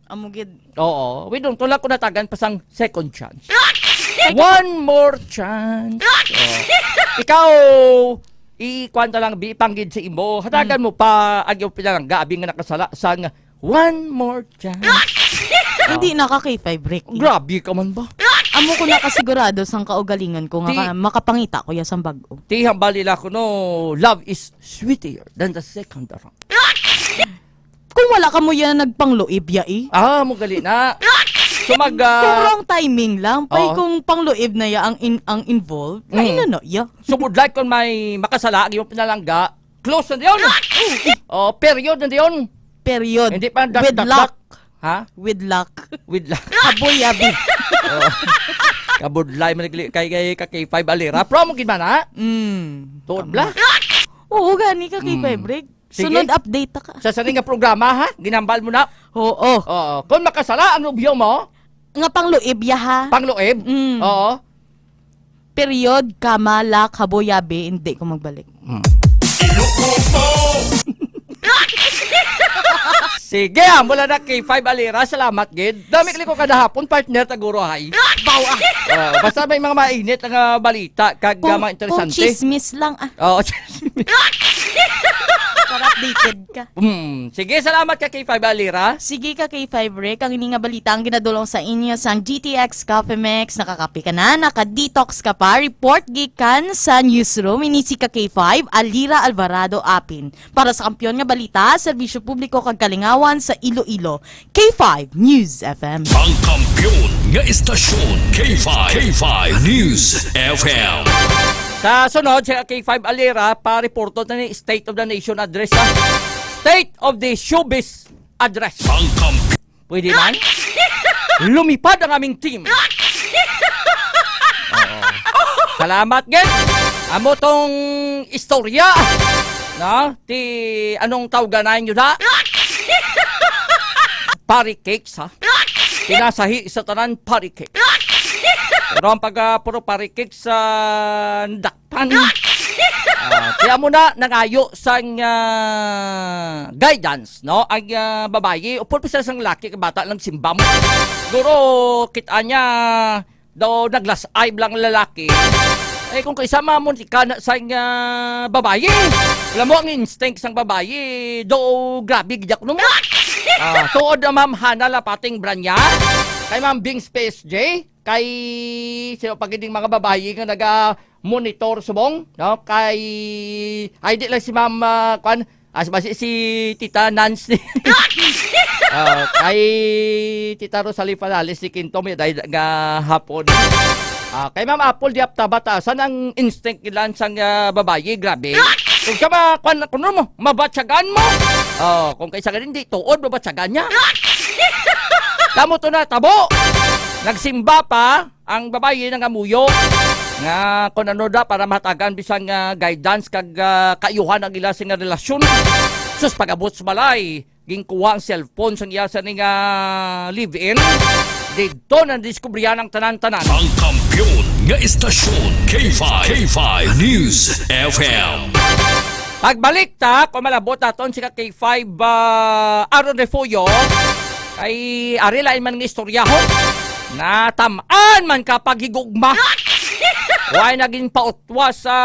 Amo gid. Oo. We don't, wala ko natagan pa sang second chance. One more chance. Oh. Ikaw, ikuan ta lang, bi, panggid sa imo. Hatagan Mm. mo pa ang iyong pinalangga, abi nga nakasala sang one more chance. Hindi na ka kay five, Ricky. Grabe ka man ba? Amo ko nakasigurado sang kaugalingon ko nga Ti- ka-, makapangita ko ya sang bag-o. Ti, hambal nila ko, no, love is sweeter than the second round. Kung wala ka mo yan nagpangluib ya, eh. Ah, mo gali na. So, mag, ah, Kung wrong timing lang, pay Oo. kung pangluib na ya ang in-, ang involved, Mm. na ina na ya. So, budlay kung may makasala, ang iyong pinalangga, close na diyon. Oh, period na diyon. Period. Hindi pa With dak-, dak-, luck. Ha? With luck. With luck. Haboy, abi. Oh. Kabudlay man nagli-, kay, kay, ka K five Alira. Promo gid man, ha? Mm. Tuod bala? Oo, gani ka, K five Mm. Rick. Sige. Sunod update ta ka. Sa sani nga programa, ha? Ginambal mo na? Oo. Oo. Kung makasala ang nobyo mo, Nga pangluib ya, ha? Pangluib? Mm. Oo. Period, kama, lak, haboy, yabi, hindi ko magbalik. Mm. Iloko mo! Sige, ah, mula na kay Five Alira, salamat gid. Dami kali ko kada hapon, partner, taguro, hay. Baw, ah. Oh, basta may mga mainit nga balita, kag, Kung, ah, mga kung interesante. Chismis lang, ah. Oo, chismis. Para updated ka. Mm. Sige, salamat ka kay Five Alira. Sige ka kay Five Rick. Ang ini nga balita ang ginadulong sa inyo sang G T X Coffee Mix. Nakakape ka na, naka-detox ka pa. Report gikan sa newsroom. Ini si ka K five, Alira Alvarado Apin. Para sa Kampiyon nga Balita, Serbisyo Publiko kag Kalingawan sa Iloilo, K five News F M. Ang kampiyon nga istasyon, K five, K five News F M. Sa sunod, si K five Alira, pa-reporto na ni State of the Nation Address, ha? State of the Showbiz Address. Ang kamp- Pwede man? Lumipad ang aming team. Oo. Salamat, gid. Amo tong istorya. Na? Ti, anong tawgan na inyo, da? Pari cakes, ha? Pinasahi sa tanan, pari cakes. Pero ang pag, ah, puro pari cakes, ah, dakpan. Ah, kaya mo na nangayo sang, ah, guidance, no? Ang, ah, babayi, upod pa sila sang laki, kabata lang simba mo. Siguro, kita niya, daw naglasay lang lalaki. Eh, kung kaisa mamon si kana sang, ah, babayi. Alam mo, ang instinct sang babayi, daw grabe gid ako, no? Ah, tuod na, Ma'am Hana Lapating Branya. Kay Ma'am Bing Space J. Kay sino pa gid ning mga babayi nga naga-monitor subong, no? Kay, ay, di lang si Ma'am, ah, kwan, as basi si Tita Nance ni, ah, kay Tita Rosalie Falales ni Quinto, may day nga hapon. Ah, kay Ma'am Apple Diap Tabata, san ang instinct nila sang, ah, babayi? Grabe. Kung siya ba, kwan, kung ano mo, mabatyagan mo. Oh, kung kaysa ganun, di tuod, mabatyagan niya. Kamo to na, tabo! Nagsimba pa ang babayi nga nangamuyo nga kung ano da para mahatagan bisan nga guidance kag, ah, kaayuhan ang ila sing nga relasyon. Sus, pag-abot sa balay, ginkuha ang cellphone sang iya sa ning, ah, live-in. Didto na diskubrihan ang tanan-tanan. Ang kampiyon nga istasyon, K five, K five News F M. Pagbalik ta, kung malabot naton si ka K five, ah, Aaron Refugio, kay ari lain man nga istorya, ho. Natamaan man ka paghigugma. Way naging pautwa sa,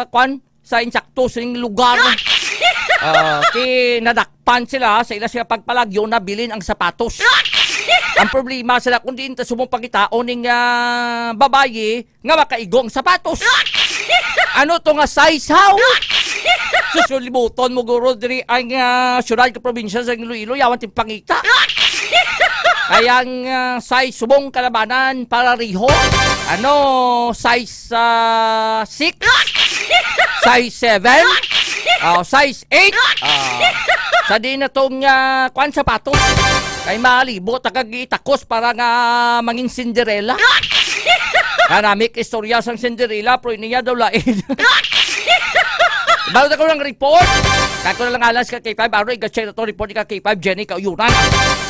kwan, sa insakto sing lugar. Ah, kinadakpan sila sa ila sila pagpalagyo, nabilin ang sapatos. Ang problema sila kung diin ta subong pangitaon ning, ah, babayi nga makaigo ang sapatos. Ano to nga size, haw? Sus, libuton mo, guro, diri ang, ah, syudad ka probinsya sa Iloilo, yawan ting pangita. Kay ang, ah, size subong kalabanan para riho. Ano, size, ah, six? Size seven? Oh, size eight? Ah. Sa di na tong, ah, kwan, sapatos. Kay malibot, takag itakos para nga mangin Cinderella. Kanami istorya sang Cinderella, pero niya daw lain. Balo na ko ng report. Kako na lang alas ka K five, aro, i-check na to, report ka K five, Jenny Kauyuran.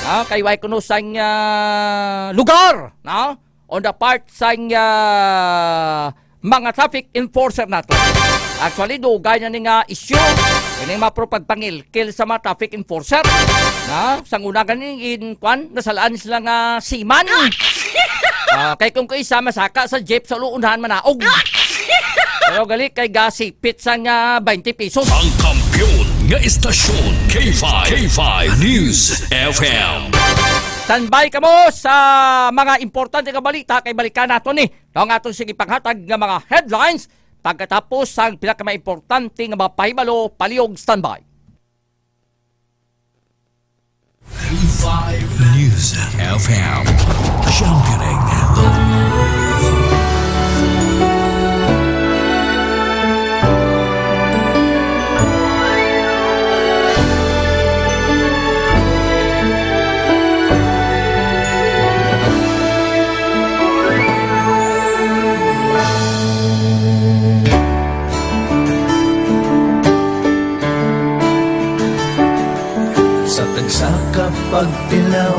Ah, kay way kuno sang, ah, lugar, no? On the part sang, ah, mga traffic enforcer nato. Actually, dugay na ni nga issue. Ini mga pro pagpangilkil sa mga traffic enforcer. Na, sang una gani, in, kwan, nasalaan sila nga seaman. Ah, kay kung kaisa masaka sa jeep sa unahan manaog. Pero gali kay gasipit sa nga twenty pesos. Ang kampiyon nga istasyon, K five, K five News F M. Standby kamo sa mga importante nga balita kay balikan nato ni ang atong sige panghatag nga mga headlines pagkatapos sang pinakamaimportante nga mga pahibalo. Palihog standby. News F M. Championing the Sa tagsa ka pagtilaw,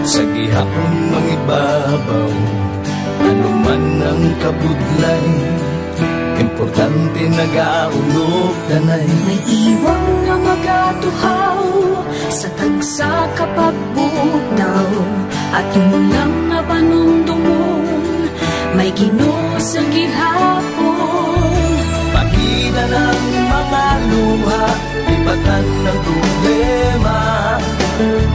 sa gihapon mangibabaw, ano man ang kabudlay, importante nagaulog tanay. May iwang nga magatuhaw sa tagsa ka pagbutaw, aton lang nga panumdomon, may Ginoo sa gihapon. Pahina ang mga luha, lipatan ang problema,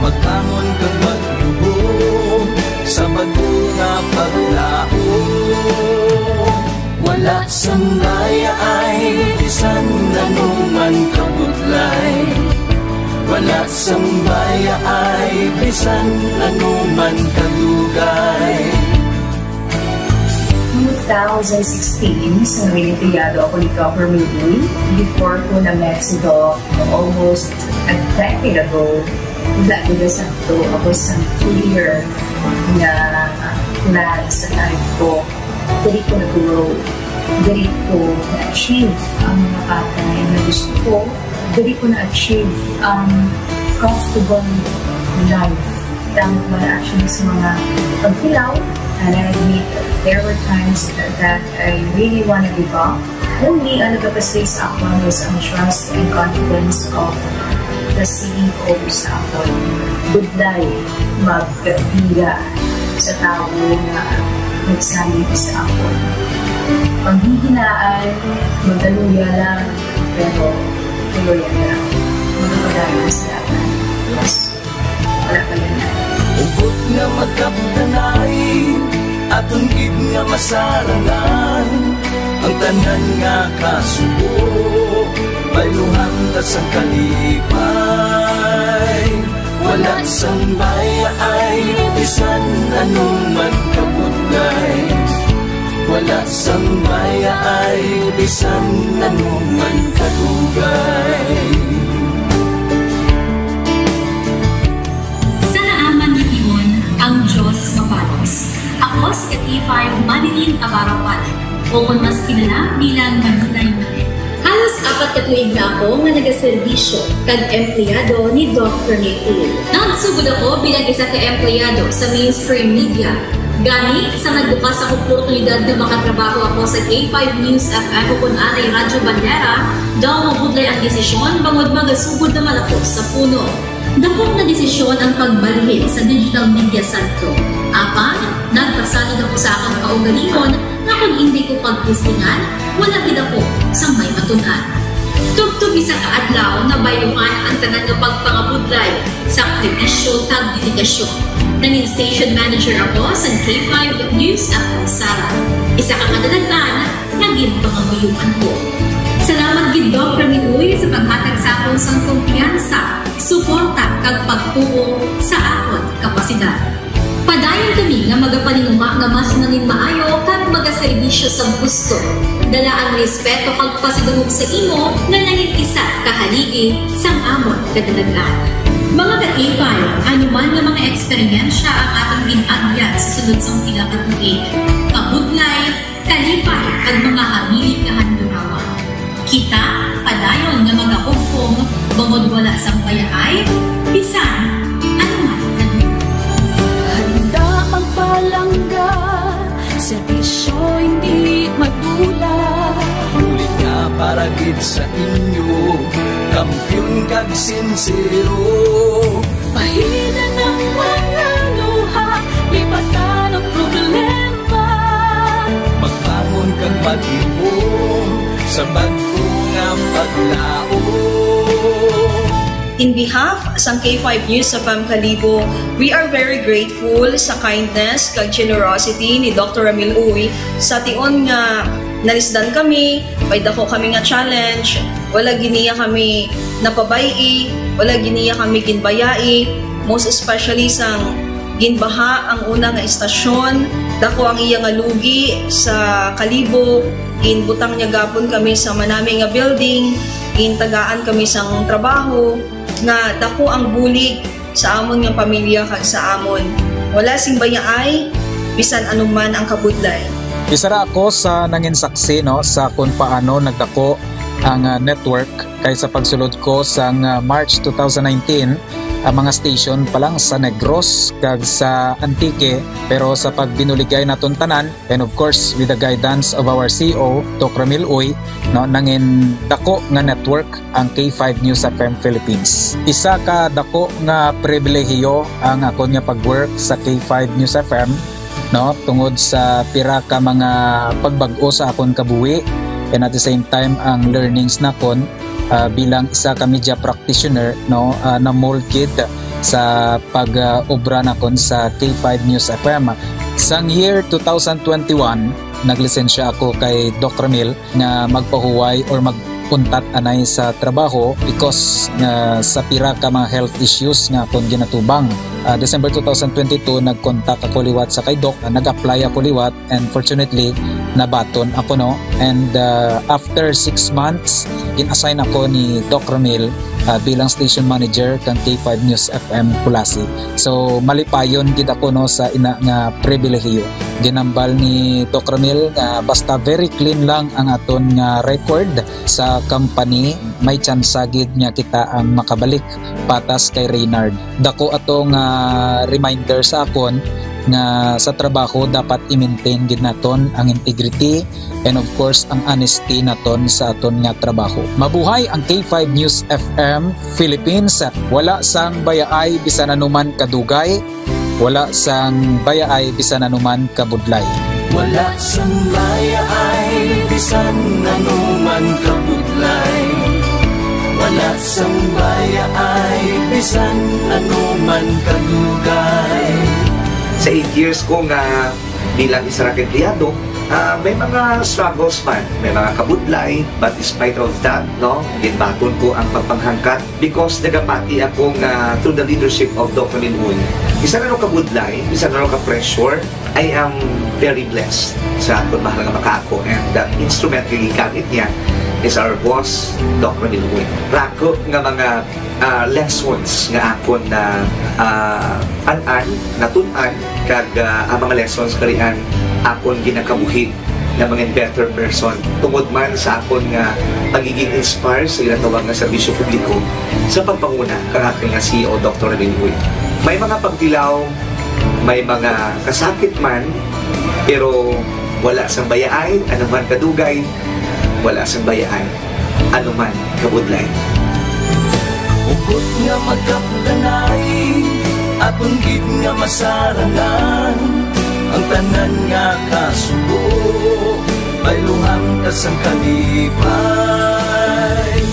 magbangon kag magluhod sa bag-o nga paglaom. Wala sang mayaay bisan ano man kabudlay, wala sang mayaay bisan ano man kadugay. Two thousand sixteen, sa Olimpiado ako ni Governor Lee. Before ko na Mexico, almost a decade ago, wala ko na sakto. Ako sa clear nga plan sa life ko. Diri ko nag-grow. Diri ko na-achieve ang mga bagay na gusto ko. Diri ko na-achieve ang comfortable life. Tama ko na actually sa mga pagkilaw. And I admit, there were times that I really wanna give up. Only ang nagapastig sa akon is ang trust and confidence of the C E O sa akon. Budlay, magpira sa tawo nga nagsalig sa akon. Panghihinaan, magkaluya lang, pero tuloyan lang. Magpapadayon sa akon. Yes. Wala pa yan. Hugot nga magkapdanay, aton gid nga masarangan. Ang tanan nga kasubo, bayluhan ta sang kalipay. Wala sang bayaay, bisan anong man kabudlay. Wala sang bayaay, bisan anong man kadugay. Sa naaman nga tion, ang Diyos mabalos. Ako si K five Manilyn Navarro Palag, o kon mas kilala bilang Manilay Manel. Halos apat ka tuig na ako nga nagaserbisyo kag empleyado ni Doc Rene Uy. Nagsugod ako bilang isa ka empleyado sa mainstream media. Gani, sa nagbukas ang oportunidad nga makatrabaho ako sa K five News F M o kon anay Radyo Bandera, daw mabudlay ang desisyon bangod magasugod naman ako sa puno. Dako nga desisyon ang pagbalhin sa digital media sector. Apan, nagpasalig ako sa akon kaugalingon nga kon indi ko pagtistingan, wala gid ako sang may matun-an. Tubtob isa ka adlaw, nabayluhan ang tanan nga pagpangabudlay, sakripisyo kag dedikasyon. Nangin station manager ako sa K five News F M Sara. Isa ka kadalaghan nga ginpangamuyoan ko. Salamat gid, Doc Rene Uy, sa paghatag sa akon sang kumpiyansa, suporta, kag pagtuo sa akon kapasidad. Padayon kami nga magapaninguha nga mas nangin maayo kag magaserbisyo sa gusto. Dala ang respeto kag pasidungog sa imo nga nangin isa ka haligi sang amon kadalagan. Mga ka-K five, ano man nga mga eksperyensya ang aton gin-agyan sa sulod sang pila ka tuig, kabudlay, kalipay, kag mga hamili nga handurawan. Kita padayon nga magahugpong bangod wala sang bayaay, bisan ano man. Handa magpalangga, serbisyo hindi madula. Bulig nga para gid sa inyo, kampiyon kag sinsero. Pahinan ang mga luha, lipatan ang problema. Magbangon kag maghimom sa bag-o nga paglaom. In behalf sang K five News F M Kalibo, we are very grateful sa kindness kag generosity ni Doctor Ramil Uy sa tion nga nalisdan kami, may dako kami nga challenge, wala gid niya kami napabay-i, wala gid niya kami ginbayai, most especially sang ginbaha ang una nga istasyon, dako ang iya nga lugi sa Kalibo, ginbutang niya gapon kami sa manami nga building, gintagaan kami sang trabaho, nga dako ang bulig sa amon nga pamilya kag sa amon. Wala sing bayaay, bisan anuman ang kabudlay. Isa ra ako sa nangin saksi, no, sa kung paano nagdako ang, ah, network, kay sa pagsulod ko sang, ah, March two thousand nineteen, ang mga station pa lang sa Negros kag sa Antique, pero sa pagbinuligay naton tanan, and of course, with the guidance of our C E O, Doc Ramil Uy, no, nangin dako nga network ang K five News F M Philippines. Isa ka dako nga pribilehiyo ang akon nga pag-work sa K five News F M, no, tungod sa pira ka mga pagbag-o sa akon kabuhi, and at the same time ang learnings nakon, ah, bilang isa ka media practitioner, no, ah, na-mold gid sa pag, ah, obra nakon sa K five News F M. Sang year two thousand twenty-one, naglisensya ako kay Doc Ramil nga magpahuway or mag-untat anay sa trabaho because nga sa pira ka mga health issues nga akon ginatubang. Ah, December two thousand twenty-two, nag-contact ako liwat sa kay Doc, ah, nag-apply ako liwat, and fortunately, nabaton ako, no? And, ah, after six months, gin-assign ako ni Doc Ramil, ah, bilang station manager kang K five News F M Culasi. So, malipayon gid ako, no, sa ina nga pribilehiyo. Ginambal ni Doc Ramil nga basta very clean lang ang aton nga record sa company, may tsansa gid nga kita ang makabalik patas kay Reynard. Dako ato nga reminder sa akon nga sa trabaho dapat i-maintain gid naton ang integrity and of course ang honesty naton sa aton nga trabaho. Mabuhay ang K five News F M Philippines. Wala sang bayaay bisan anuman kadugay, wala sang bayaay bisan anuman kabudlay. Wala sang bayaay bisan anuman kabudlay. Wala sang bayaay bisan anuman kadugay. Sa eight years ko nga bilang isa ra ka empleyado, ah, may mga struggles man, may mga kabudlay, but despite of that, no, ginbaton ko ang pagpanghangkat because nagapati ako nga through the leadership of Doc Ramil Uy, isa na ka budlay, isa na ka pressure, I am very blessed sa akon mahal nga makaako and, uh, instrument nga gigamit niya is our boss, Doc Ramil Uy. Rako nga mga, uh, lessons nga akon na, uh, an-an, natun-an, kag, uh, ang mga lessons karian akon ginakabuhi na mga better person tungod man sa akon nga pagiging inspire sa ginatawag nga serbisyo publiko sa pagpanguna kang akon nga C E O, Doctor Ramil Uy. May mga pagtilaw, may mga kasakit man, pero wala sang bayaay, anuman kadugay, wala sang bayaay, anuman kabudlay. Hugot nga magkapdanay, aton gid nga masarangan, ang tanan nga kasubo, bayluhan ta sang kalipay.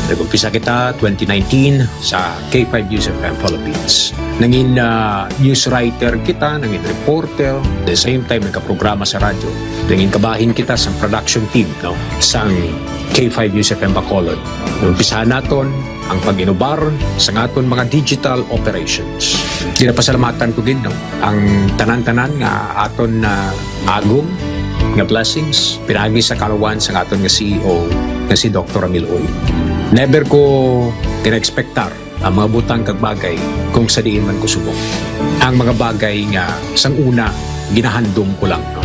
Nag-umpisa kita twenty nineteen sa K five News F M Philippines. Nangin, ah, news writer kita, nangin reporter, the same time nagkaprograma sa radyo. Nangin kabahin kita sa production team, no, sang K five News F M Bacolod. Umpisahan naton ang pag-inubar sa aton mga digital operations. Ginapasalamatan ko gid, no, ang tanan-tanan nga aton na agom nga blessings pinaagi sa kalawan sa aton nga C E O nga si Doctor Ramil Uy. Never ko gina-expectar ang mga butang kag bagay kung sa diin man ko subong. Ang mga bagay nga sang una ginahandom ko lang, no?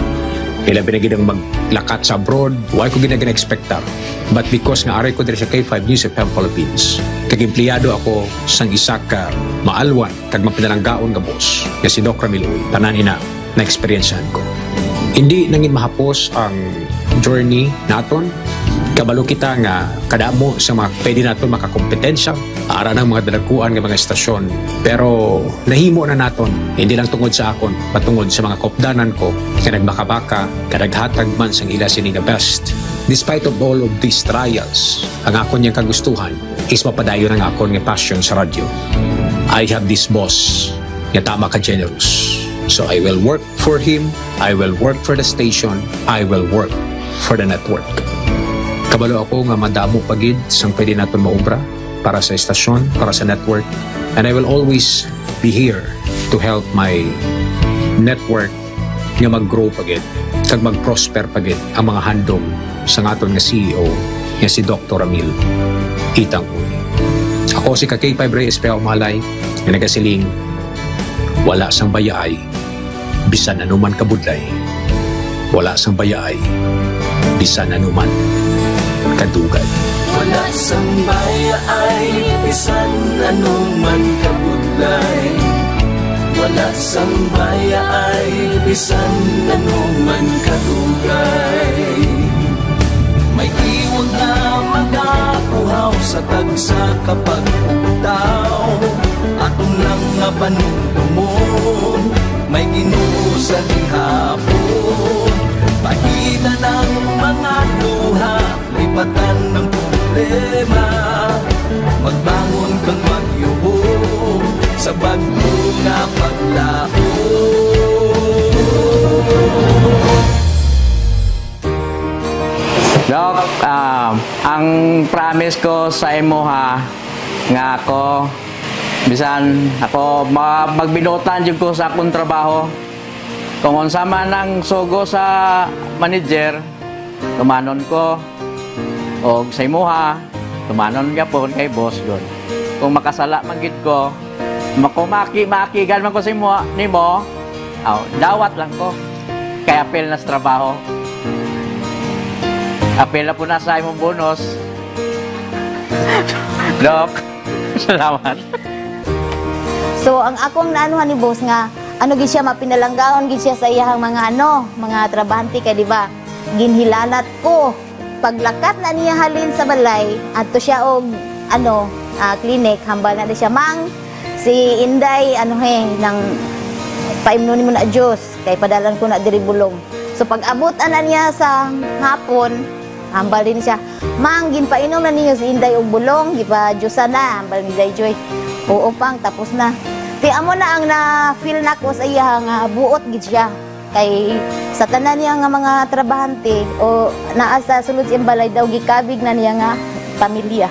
Ilabi na gid ang maglakat sa abroad, wa ko gid na gina-expectar. But because nga ari ko diri sa K five News F M Philippines, kag empleyado ako sang isa ka maalwan kag mapinalanggaon nga boss, nga si Doc Ramil Uy, tanan ina na-eksperyensyahan ko. Hindi nangin mahapos ang journey naton. Kabalo kita nga kadamo sa mga pwede naton makakompetensya, ara ng mga dalakuan nga mga estasyon. Pero nahimo na naton, hindi lang tungod sa akon, patungod sa mga kopdanan ko nga nagbakabaka, nga naghatag man sang ila sini nga best. Despite of all of these trials, ang akon yang kagustuhan is mapadayon ang akon nga passion sa radyo. I have this boss nga tama ka generous. So I will work for him, I will work for the station, I will work for the network. Kabalo ako nga madamo pa gid sang pwede naton maobra para sa estasyon, para sa network, and I will always be here to help my network nga mag-grow pa gid kag mag-prosper pa gid ang mga handom sa aton nga C E O nga si Doctor Ramil Itang Uy. Ako si ka K five Rey Espejo Malay nga nagasiling, wala sang bayaay bisan anuman kabudlay, wala sang bayaay bisan anuman kadugay. Wala sang bayaay bisan anuman kabudlay, wala sang bayaay bisan anuman kadugay. May tiwag nga magapuhaw sa tagsa ka pagpugtaw. Aton lang nga panumdumon, may Ginoo sa gihapon. Pagitan ang mga luha, lipatan ang problema. Magbangon kang magyuhong sa bag-o nga paglaom. Doc, ah, ang promise ko sa imo ha, nga ako, bisan ako ma-, magbinuotan jud ko sa akong trabaho. Kung unsa man ang sugo sa manager, tumanon ko. Og sa imuha, tumanon gyapon kay boss gud. Kung makasala man gid ko, makumaki-makigan man ko sa imo, nimo, aw, dawat lang ko. Kay apil na sa trabaho. Apil na po na sa imong bonus. Doc, salamat. So, ang akong naanuhan ni boss nga, ano gid siya, mapinalanggaon gid siya sa iyahang mga, ano, mga trabahante, kay, di ba, ginhilanat ko. Paglakat na niya halin sa balay, adto siya og, ano, ah, clinic, hambal na di siya, "Mang, si Inday, ano, he, nang paimnon nimo na juice, kay padalan ko na diri bulong." So, pag-abot ana niya sa hapon, hambal din siya, "Mang, ginpainom na ninyo si Inday og bulong, gipa-juice na," hambal ni Day Joy. "Oo, Pang, tapos na." Kay amo na ang na-feel nako sa iya nga buot gid siya. Kay sa tanan niya nga mga trabahante o naa sa sulod sa iyang balay daw, gikabig na niya nga pamilya.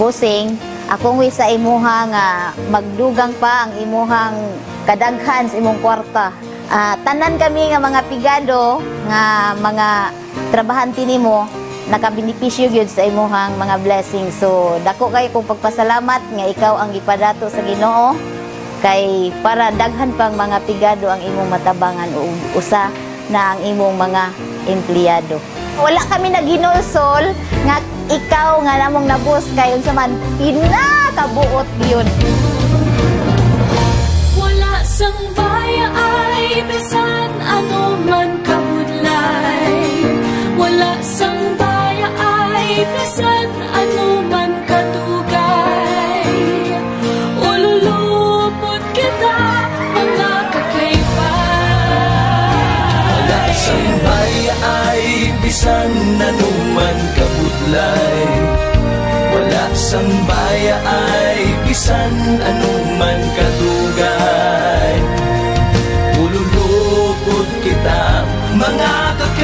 Bossing, akong wish sa imuha nga magdugang pa ang imuhang kadaghan sa imong kwarta. Ah, tanan kami nga mga pigado nga mga trabahante nimo, nakabenepisyo gyud sa imuhang mga blessings. So, dako kay kong pagpasalamat nga ikaw ang gipadato sa Ginoo, kay para daghan pang mga pigado ang imong matabangan, ug usa na ang imong mga empleyado. Wala kami naghinulsol nga ikaw nga namong nabus kay unsa man pinakabuot gyud. Wala sang baya ay bisan ano man kabudlay. Wala sang baya ay bisan ano man kadugay. Ululupot kita, mga ka-K five. Wala sang baya ay bisan ano man kabudlay. Wala sang baya ay bisan ano man kadugay. Ululupot kita, mga ka-K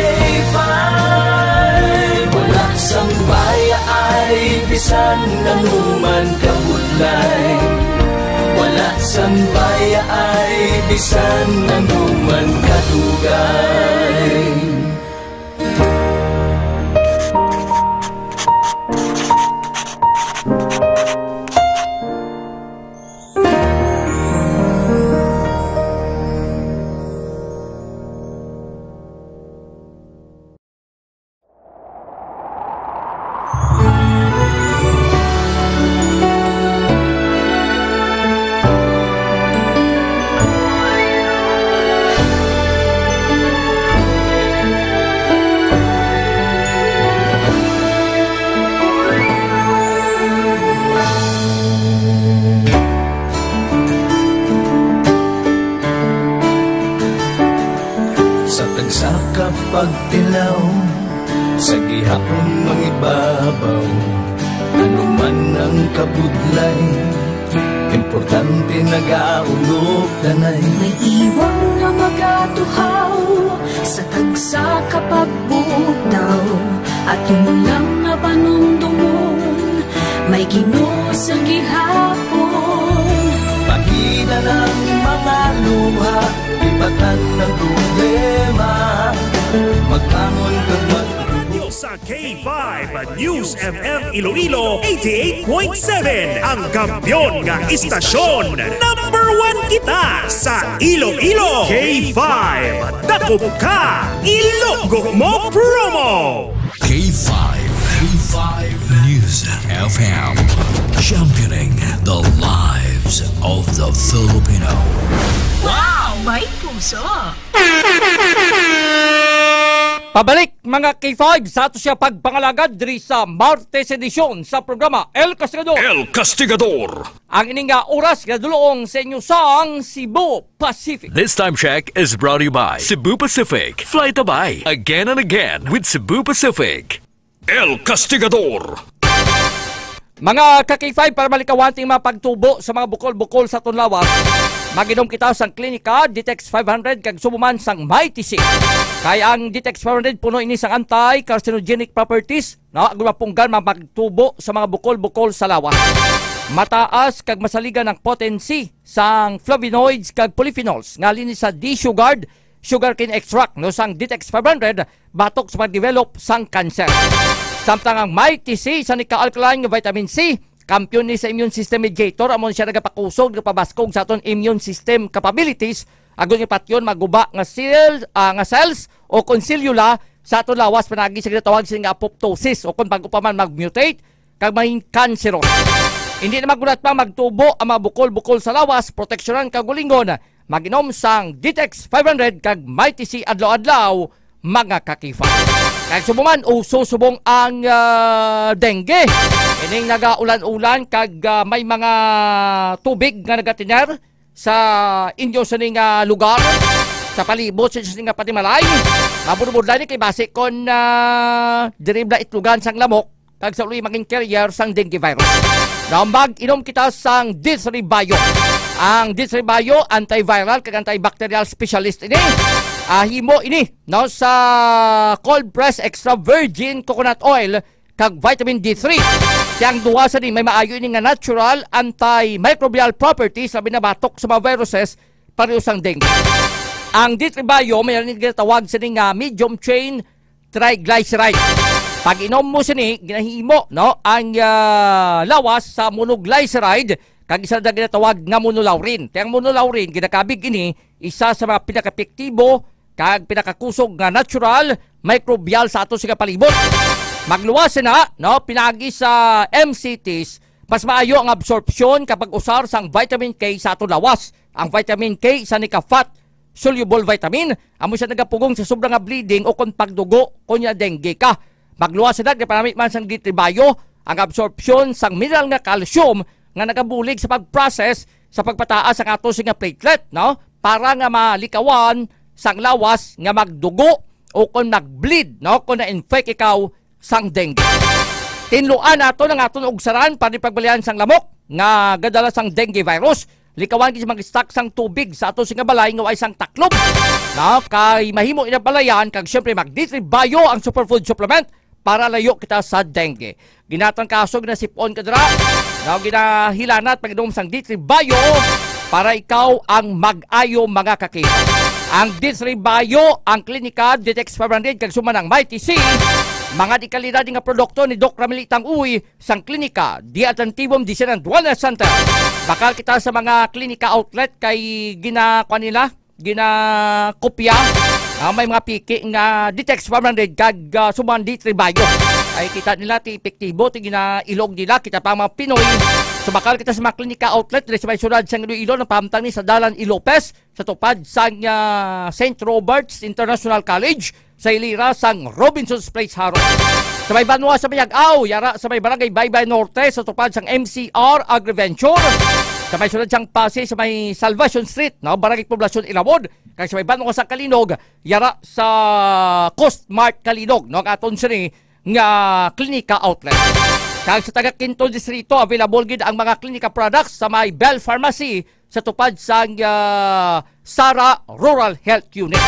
five. Wala sang baya ay bisan ano man kabudlay. Wala sang baya ay bisan ano man kadugay. Sa tagsa ka pagtilaw, sa gihapon mangibabaw, ano man ang kabudlay, importante nagaulog tanay. May iwang nga magatuhaw sa tagsa ka pagbuot daw, aton lang nga panumdomon, may Ginoo sa gihapon. Pahina ng mga luha, ibatan ng problema, magbangon kag mag- Sa K five News F M Iloilo eighty-eight point seven, ang kampiyon nga istasyon. Number one kita sa Iloilo. K five, dakop ka, Ilonggo mo promo. K five, K five News F M, championing the lives of the Filipino. Wow! May puso! Pabalik, mga K five, sa ato siya pagpangalagad diri sa Martes edisyon sa programa El Castigador. El Castigador. Ang ini nga oras nga dulong sa inyo sang Cebu Pacific. This time check is brought to you by Cebu Pacific. Fly Tabay again and again with Cebu Pacific. El Castigador. Mga ka-K five, para malikawan ting mga pagtubo sa mga bukol-bukol sa aton lawas, mag-inom kita sang Klinika Ditex five hundred kag subo man sang Mighty C. Kay ang Ditex five hundred puno ini sang anti-carcinogenic properties, no? Agud mapunggan mga pagtubo sa mga bukol-bukol sa lawas. Mataas kag masaligan ang potency sang flavonoids kag polyphenols nga halin sa D-Sugard, sugarcane extract, no, sang Ditex five hundred batok sa pag-develop sang cancer. Samtang ang Mighty C, isa ni ka-alkaline nga vitamin C, kampiyon ni sa immune system mediator, amo siya nagapakusog, nagapabaskog sa aton immune system capabilities, agud nga patyon maguba nga cell, ah, nga cells o kon selula sa aton lawas, panagi sa ginatawag sini nga apoptosis, o kon bago pa man mag-mutate, kag maging kanseroso. Hindi na magulat pa magtubo ang mga bukol-bukol sa lawas, proteksyonan kaugalingon Mag-inom sang Ditex five hundred kag Mighty C adlaw-adlaw, mga kakifa. Kag subong man, uso subong ang, ah, dengue. Ining nagaulan-ulan kag, ah, may mga tubig nga nagatiner sa inyo sining, ah, lugar, sa palibot sa inyo sining, ah, panimalay. Mabudlay ni kay basi kon, ah, diri bala itlogan sang lamok, kag sa uloy maging carrier sang dengue virus. Now, mag-inom kita sang D three Bio. Ang D three Bio, antiviral kag antibacterial specialist ini. Ah, himo ini, no, sa cold press extra virgin coconut oil kag vitamin D three. Kay ang duha sini may maayo ini nga natural antimicrobial properties, labi na batok sa mga viruses, pareho sang dengue. Ang D three Bio, may rin ginatawag sini nga medium chain triglyceride. Pag inom mo sini, ginahimo, no, ang, ah, lawas sa monoglyceride, kag isa na ginatawag nga monolaurin. Kay ang monolaurin, ginakabig ini, isa sa mga pinakaepektibo kag pinakakusog nga natural microbial sa ato sini nga palibot. Magluwas na, no, pinaagi sa M C Ts, mas maayo ang absorpsyon kapag usar sang vitamin K sa ato lawas. Ang vitamin K, isa ni ka fat soluble vitamin, amo siya nagapugong sa sobra nga bleeding o kon pagdugo kon ya dengue ka. Magluwas sila, gipanami man sang D three Bio ang absorpsyon sang mineral nga calcium nga nagabulig sa pag-process sa pagpataas sang ato sini nga platelet, no? Para nga malikawan sang lawas nga magdugo o kon mag-bleed, no? Kon na-infect ikaw sang dengue. Tinluan naton ang aton ugsaran para di pagbalian sang lamok nga gadala sang dengue virus. Likawan gid mag-stock sang tubig sa ato sini nga balay nga way sang taklob. Na kay mahimo ina balayan kag siyempre mag D three Bio ang superfood supplement para layo kita sa dengue. Ginatang kaso ginasipon ka dira. Now ginahilanat pag-inom sang D three Bio para ikaw ang mag-ayo mga kakifa. Ang D three Bio, ang Klinika, Ditex five hundred, kag suma ang Mighty C, mga di kalidad nga produkto ni Doc Ramilitang Uy, sang Klinika, D H Antibum Medicine and Wellness Center. Bakal kita sa mga Klinika outlet kay ginakuan nila, ginakopya. Ah, may mga piki nga Ditex five hundred kag, ah, suma ang D three Bio. Ay kita nila ti epektibo, ti ginailog nila, kita pa ang mga Pinoy. So bakal kita sa mga Klinika outlet diri sa may siyudad sang Iloilo, ang pahamtang ni sa Dalan E. Lopez, sa tupad sang, ah, Saint Robert's International College, sa hilira sang Robinson's Place, Jaro. Sa may banwa sa Mayag-aw, yara sa may Barangay Baybay Norte, sa tupad sang M C R Agriventure. Sa may sulod sang Passi, sa may Salvacion Street, no, Barangay Poblacion, Ilawod. Kag sa may banwa sa Calinog, yara sa Coast Mart Calinog, no, ang aton sini nga klinika outlet. Kag sa taga Quinto Distrito, available gid ang mga klinika products sa may Bell Pharmacy, sa tupad sang, ah, Sara Rural Health Unit.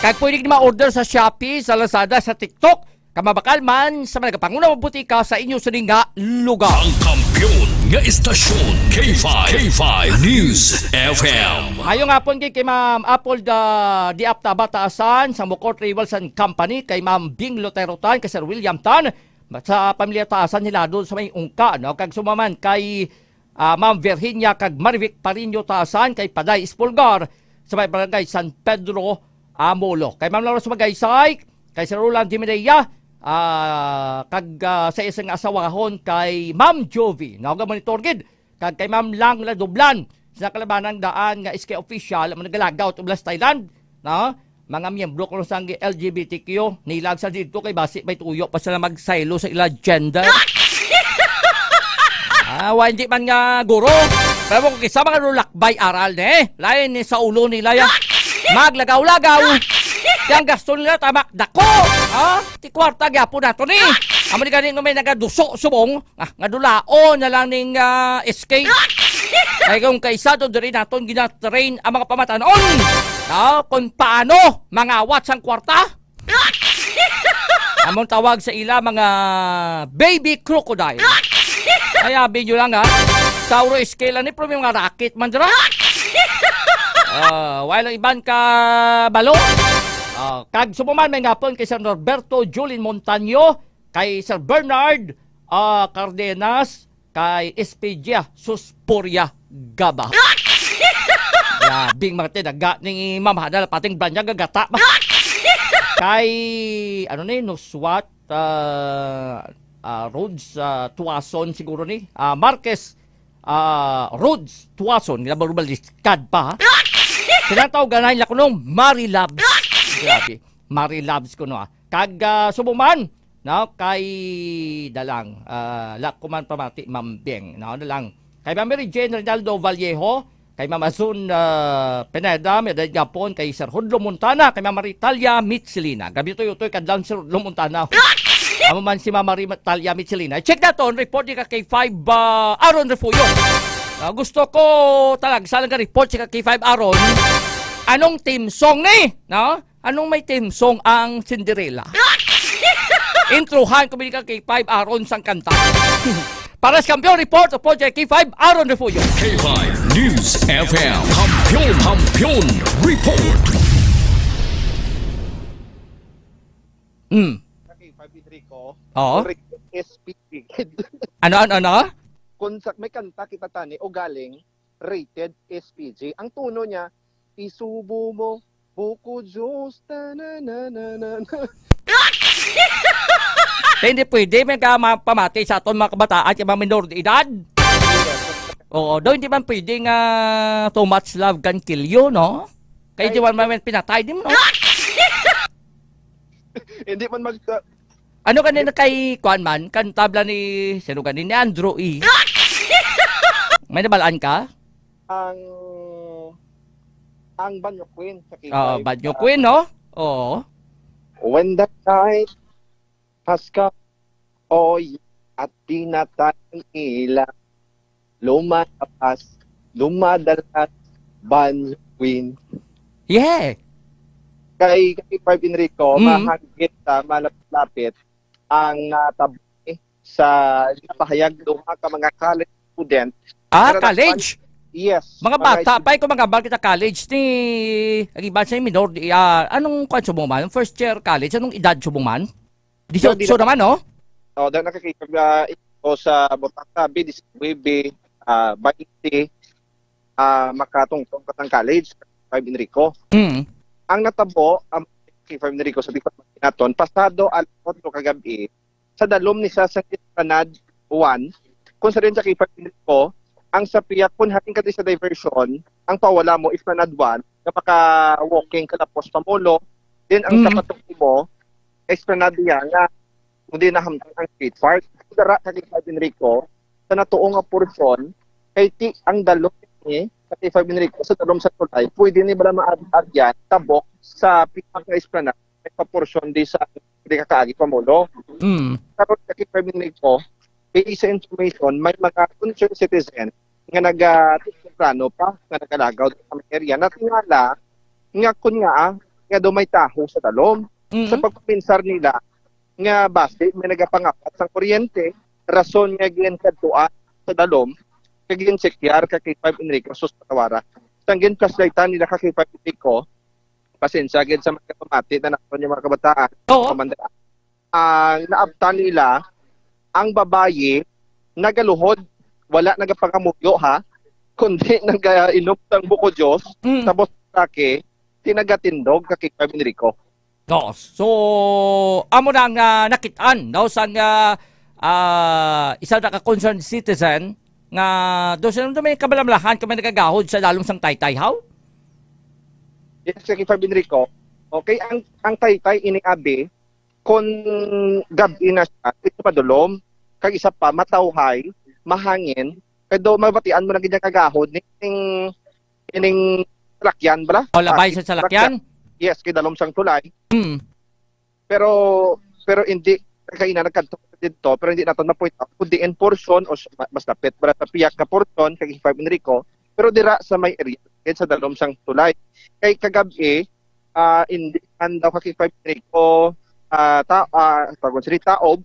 Kag pwede gid ma-order sa Shopee, sa Lazada, sa TikTok, kag mabakal man sa mga nagapanguna nga butika sa inyo sini nga lugar. Ang kampiyon nga istasyon, K five, K five News F M. Maayong hapon gid kay Ma'am Apple da Diapta Bataasan sa Mukor Travels and Company, kay Ma'am Bing Lotero Tan, kay Sir William Tan, sa pamilya Taasan nila doon sa may Ungka, no? Kag suma man kay ah, Ma'am Virginia kag Marivic Pariño Taasan, kay Paday Espulgar sa may Barangay San Pedro, Amolo. Kay Ma'am Laura Sumagaysay, kay Sir Roland Dimedeya, ah, kag, ah, sa isang asawahon kay Ma'am Jovi. Nauga monitor gid. Kag kay Ma'am Lang Ladublan, sa kalabanang daan nga S K official, ang nagalagaw to Blas Thailand, no? Mga miyembro ko sang L G B T Q, nilag sa dito kay basi may tuyo pa sila magsaylo sa ila gender. Ah, wa, hindi man nga guro. Pero kung kisa mga lulakbay aral ni, lain ni sa ulo nila ya. Maglagaw-lagaw. Yang gasto nila tamak dako. Ah, ti kwarta gyapon nato ni. Amo ni gani nga may nagaduso subong. Ah, nga dulaon na lang ning, ah, S K. Ay, kung kaisa to, diri naton gina-train ang mga pamatanon. Ah, kung paano mangawat sang kwarta. Among tawag sa ila, mga baby crocodile. Ay, abi nyo lang, ha. Sauro S K lang ni, pero may mga racket man dira. Ah, wala lang iban ka balo. Ah, kag subuman, may ngapon kay Sir Norberto Julin Montaño, kay Sir Bernard, ah, Cardenas, kay Espedia Susporia Gaba. Grabing mga tinaga ni Ma'am Hana, pating brand niya gagata ba? Kay, ano ni, Nuswat, ah, ah, Rhodes, ah, Tuason siguro ni, ah, Marquez, ah, Rhodes Tuason, ginabarubal ni Kad pa, ha? Sila ang tawag ganahan nila kuno, Mari Loves. Grabe. Mari Loves kuno, ah. Kag, ah, subong man, no, kay Dalang, ah, la ko man pamati, Ma'am Beng, no, na lang. Kay Ma'am Mary Jane Rinaldo Vallejo, kay Ma'am Azun, ah, Pineda, may dahil gapon, kay Sir Hudlo Montana, kay Ma'am Maritalia Michelina. Gabi to, Utoy, kadlaw, Sir Hudlo Montana. Amo man si Ma'am Maritalia Michelina. Check naton, report ni ka K five, ah, Aaron Refugio. Ah, gusto ko talag sa lang report si ka K five Aaron. Anong theme song ni? No? Anong may theme song ang Cinderella? Introhan ko bini ka K five Aaron sang kanta. Para sa Kampiyon Report, report kay K five Aaron Refugio. K five News F M. Kampiyon, Kampiyon Report. Mm. Sa K five Enrico, Oo. Rated S P G. Ano, ano, ano? Kung sa, may kanta kita tani, ugaling rated S P G. Ang tono niya, "Isubo mo, buko juice, ta na na na na na." Kaya hindi pwede, may ka ma-, pamati sa aton mga kabataan, yung mga minor de edad. Oo, daw hindi man pwede nga "Too much love can kill you," no? Kaya di man man pinatay, di mo, no? Hindi man mag-, Ano kanina kay, kuan man, kan tabla ni, sino gani, ni Andrew E. May nabalaan ka? Ang, ang Banyo Queen sa K five. Oo, Banyo Queen, no? Oo. When the night has come, oy, at di na tayo ila. Lumalabas, lumadalas, Banyo Queen. Yeah. Kay, kay Five Enrico, Mm. mahagit sa malapit-lapit ang natabo sa pahayag duha ka mga college student. Ah, Pero college? Yes, Mga mga bata estu- pa, kung mga bata college ni, ang iba sa minor, di, ah, anong kwan subong man? First year college, anong edad subong man? Disiotso naman, no? Oh, daw nakakita ka, ah, ito sa Butang Tabi, diecinuebe, ah, twenty, ah, makatungtong pa sang college, Five Enrico. Mm. Ang natabo, ang kay Five Enrico sa department naton, pasado alas otso kagabi, sa dalom ni sa, sa Esplanade one, kung sa rin sa kay Five Enrico, ang sa piyakon halin ka sa diversion, ang pawala mo, Esplanade one, na maka-walking ka tapos pa Molo, then ang Mm. sa patuki mo, Esplanade niya nga, kundi nahamtang ang State Park. Dara sa kay Five Enrico, sa natuo nga porsyon, kay ti ang dalom ni sa kay Five Enrico, sa dalom sa tulay, pwede ni bala maagyan, tabok sa piyak nga Esplanade, may paporsyon di sa di ka kaagi pa Molo. Mm. Karon sa kay Five Enrico, based sa information, may mga concerned citizen nga naga-, temprano pa, nga nagalagaw sa may area. Natingala nga kun nga, ah, nga daw may taho sa dalom. Mm. Sa pagpaminsar nila, nga basi may nagapangapat sang kuryente, rason nga ginkadtuan sa dalom, kag ginchekyar ka kay Five Enrico sus patawara. Sang ginflashlightan nila ka kay Five Enrico, pasensya gid sa mga pamati na naton yung mga kabataan, Oo. Commander. Ang naabtan nila, ang babayi nagaluhod, wala nagapangamuyo, ha, kundi nagainom sang buko juice, Mm. tapos laki, tinagatindog ka kay Five Enrico. Oo. So, amo na ang, ah, nakit-an, no, sang, ah, ah, isa na ka concerned citizen nga doon sila may kabalamlahan kami nagagahod sa lalong sang taytay, how? Yes, Secretary Enrico. Okay, ang, ang taytay ini abi, kung gabi na siya, ito madulom, kag isa pa, matawhay, mahangin, kay do mabatian mo na gid ang kagahod ni, ning, ining salakyan, bala? O, labay Ah, sa salakyan? Yes, kay dalom sang tulay. Mm. Pero, pero hindi, kay na nagkadto dito, pero hindi naton ma-point out kung diin portion o s-, ma-, mas lapit, bala sa piyak nga portion, kay Five Enrico, pero dira sa may area, kay sa dalom sang tulay. Kay kagabi, ah, hindi man daw kay Five Enrico, ah, ta-, ah, tawag ko, sila taob,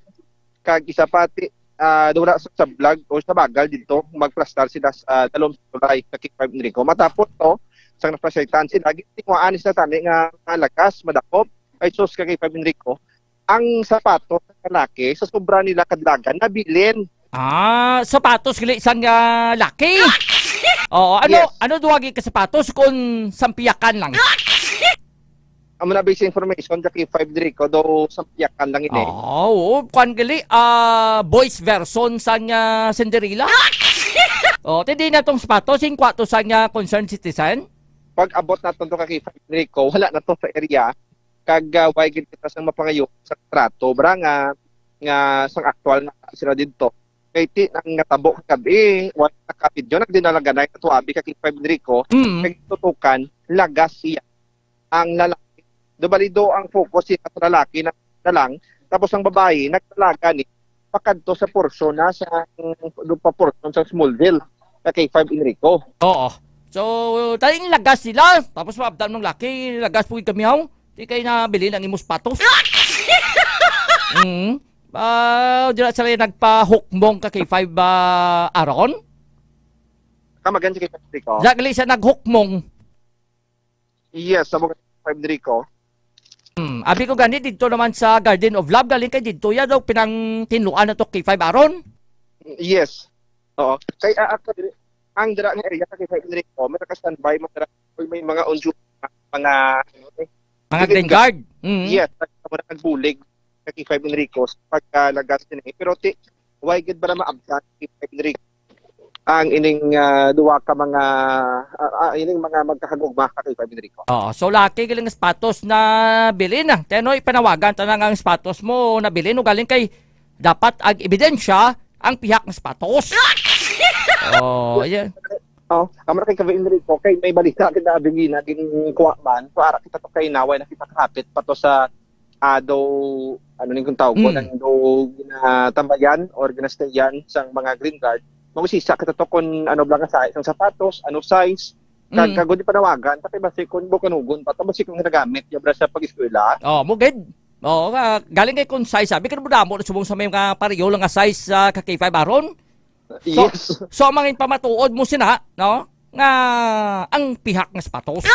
kag isa pati, ah, wala sa, sa vlog o sa bagal dito, magplastar sila sa, ah, dalom sa tulay kay Five Enrico. Matapos to, sang naplasytan sila, gitiwaan sila tani nga malakas, madakop, ay sus, kay Five Enrico, ang sapatos sa lalaki, sa sobra nila kadlagan, nabilin. Ah, sapatos gali sang, ah, laki? Oo, ano, Yes. ano duwagi ka sapatos kung sampiyakan lang? Amo na, based sa information, sa K five diri ko, daw sampiyakan lang ini. Ah, oo, kwan gali, ah, boys version sang, ah, Cinderella? Oh, ti di na tong sapatos, singkwa to sang, ah, concerned citizen? pag-abot naton to ka K five Enrico, wala na to sa area. Kag, ah, why gid kita sang mapangayo sa trato, bra, nga, nga sang aktual na sila didto. Kay ti, ang natabo kagabi, wala nakapid yun, nagdinalaganay na tuwabi ka K five Enrico, Mm. kay tutukan, lagas siya ang lalaki. Do balido ang focus siya sa lalaki na, na lang, tapos ang babayi, nagdalaga ni, pakadto sa portion na sa, do pa portion sa Smallville, sa K five Enrico. Oo. So, taling lagas sila. Tapos maabtan ng laki, lagas po kami haw. Di kayo nabili ng imong sapatos. Mm. Ah, dira sila nagpahukmong ka K five, ah, Aaron? Kamagan si K five Enrico? Dagli siya naghukmong. Yes, sa mga K five Enrico. Hmm, abi ko gani didto naman sa Garden of Love, galing kay didto ya daw pinangtinluan na to K five Aaron. Yes. Oo. Kay, ah, actually, ang dira nga area sa K five Enrico, may naka-standby mo dira, may mga unju-, mga, ano, eh, Mga bulig green ka. Guard. Mm. Yes, nag-, mga nagbulig sa K five Enrico sa pagkalagas din eh. Pero ti, why gid ba na maabtan sa K five Enrico ang ining, ah, duwa ka mga, ah, ah, ining mga magkahagugma ka K five Enrico? Oo, so laki galing sapatos na bilin na. Teno ipanawagan ta na nga ang sapatos mo na bilin o galing kay dapat ag ebidensya ang pihak nga sapatos. Oh, yeah. Oh, amo na kay Kabe Enrico, kay may balita kita abing ina, ginkuha man. So, ara kita to kay naway na kita kahapit pa to sa, ah, do, ano ning kung tawag ko, Mm. nang do ginatambayan or ginastayan sang mga green guard. Magusisa kita to kung ano ba nga size sang sapatos, ano size, kag Mm. kago di panawagan, ta kay basi kung bukanugon pa, ta basi kung ginagamit, ya bra sa pag-eskwela. Oh, mo gid. Oo, nga, galing kay kung size, sabi ka na mo damo na subong sa may mga pareho lang nga size sa ka K five Aaron. So, Yes. so ang mga pamatuod mo sina, no? Nga ang pihak nga sapatos.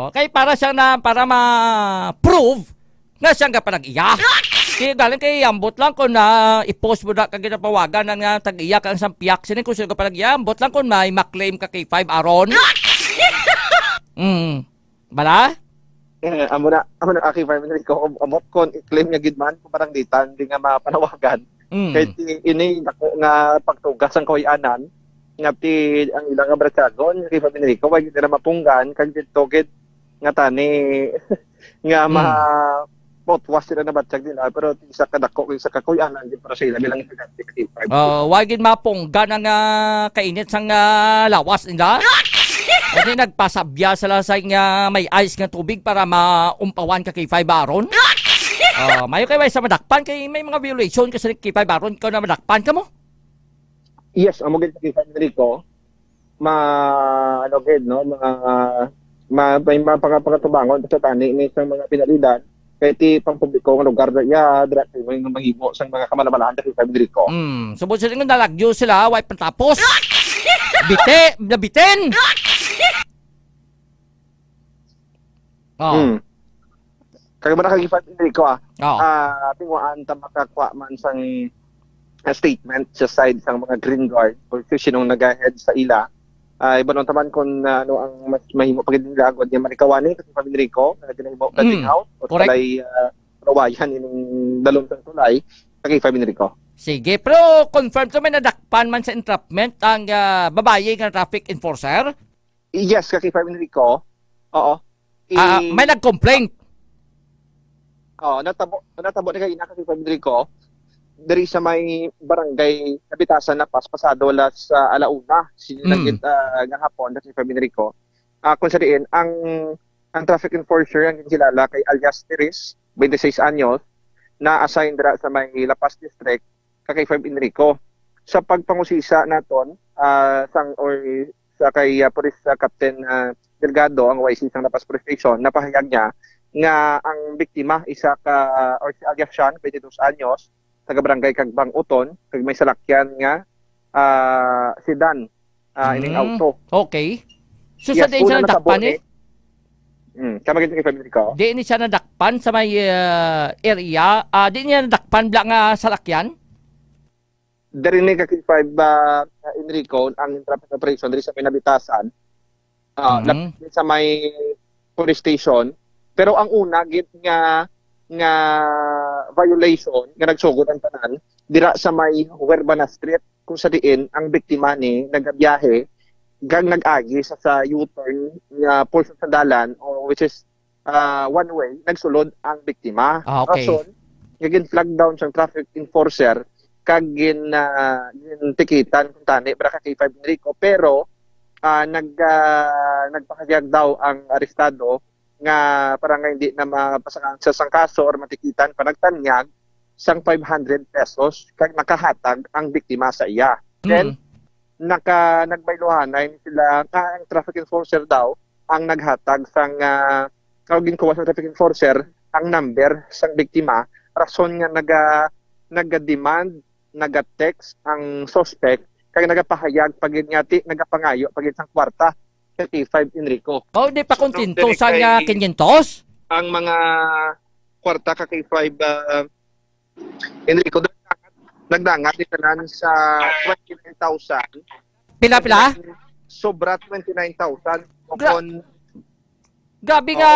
Oh, kay para siya na, para ma-prove nga siya nga panag-iya. Kaya galing kay ambot lang kung na i-post mo na kag ginapawagan na nga tag-iya ka ang sampihak. Sini kung siya nga panag-iya, ambot lang kung may maklaim ka kay five Aaron. Mm. Bala? Eh, amo na, amo na, Aki Five Enrico, um, amot kon i-claim nga gid man, kung parang ditan, di nga mapanawagan. Mm. Kay ti, ini, dako nga pagtugas ang kahuy-anan, nga ti, ang ilang nga baratyagon, Aki Five Enrico, way gid nila mapunggan, kag dito gid, nga tani, nga Mm. ma-, potwas sila na batyag nila, pero ti, isa ka dako, isa ka kahuy-anan, gid para sa ila, bilang estudyante, Aki Five. Oh, way gid mapunggan ang, ah, kainit sang, ah, lawas nila. Kasi nagpasabya sila sa nga may ice nga tubig para maumpawan ka kay Five Aaron. Ah, mayo kay way sa madakpan kay may mga violation ka sa kay Five Aaron, ikaw na madakpan ka mo. Yes, amo gid kay Five Enrico. Ma-, ano gid, no? Ma-, ma-, may mga panga-, pangatubangon sa tani ni sa mga penalidad. Kay ti pang publiko nga lugar na iya, dira sa imo nga mahimo sang mga kamalabalahan sa Five Enrico. Mm. So, busa nga nalagyo sila, way patapos. Bite, nabitin. Oh. Hmm. Kag man nakag-, Enrico, ah. Oh. Ah, tingwaan ta makakuha man sang, ah, statement sa side sang mga Green Guard or kung sinong nag-head sa ila. Ah, ibanon ta man kung, ah, ano ang mas mahimo pa gid nila agwad niya malikawani, Kag Five Enrico, na ginahimo ka Mm, out o correct. Tulay, ah, rawayan ining dalom sang tulay, Kag Five Enrico. Sige, pero confirm to, may nadakpan man sa entrapment ang, ah, babayi nga traffic enforcer? Yes, Kag Five Enrico. Oo. Ah, I- may nag-complaint? Oo, natabo, natabo ni kagina, Kag Five Enrico. Diri sa may barangay Nabitasan, La Paz, pasado alas, ah, ala una, sini Mm. lang gid, ah, nga hapon, Kag Five Enrico. Ah, kung sa diin, ang, ang traffic enforcer, ang ginkilala kay alias Teres, twenty-six anyos, na-assign dira sa may La Paz District, Kag Five Enrico. Sa pagpangusisa naton, ah, sang, or sa kay, ah, Police, ah, Captain, ah, Delgado, ang Y C sang La Paz Police Station, napahayag niya nga ang biktima, isa ka, or si alias Sean, twenty-two anyos, taga Barangay Kagbang, Oton, kag may salakyan nga, ah, sedan, ah, ining Mm, auto. Okay. So, sa Yes, diin siya una natabo nadakpan, eh? ni Mm, kama gid kay Five Enrico. Di ni siya nadakpan sa may, ah, area? Ah, di niya nadakpan bala nga salakyan? Diri ni Kag Five, ah, Enrico, ang traffic operation diri sa may Nabitasan. Ah, Mhm. lap-, sa may police station. Pero ang una gid nga, nga violation nga nagsugod ang tanan dira sa may Huerba na Street, kung sa diin ang biktima ni nagabiyahe kag nag-agi sa, sa U-turn nga portion sa dalan, o which is, ah, one way, nagsulod ang biktima. Ah, okay. Rason nga gin-flag down sang traffic enforcer kag gin, ah, gintikitan kung tani, bra ka K five Enrico, pero, ah, nag, ah, nagpahayag daw ang arestado nga para nga hindi na mapasakan sa sang kaso or matikitan pa, nagtanyag sang five hundred pesos kag nakahatag ang biktima sa iya. Then, Mm. naka-, nagbayluhanay ni sila nga ang traffic enforcer daw ang naghatag sang, ah, o ginkuha sang traffic enforcer ang number sang biktima, rason nga naga-, naga-demand, naga-text ang suspect kag nagapahayag pa gid nga ti-, nagapangayo pa gid sang kwarta sa K five Enrico. Oh, di pa So, kontento diri sa kay nga quinientos? Ang mga kwarta ka K five, ah, Enrico, nagdangat ni tanan sa twenty-nine thousand. Pila, pila? Sobra twenty-nine thousand. Gra- Kung Grabe Oo. nga,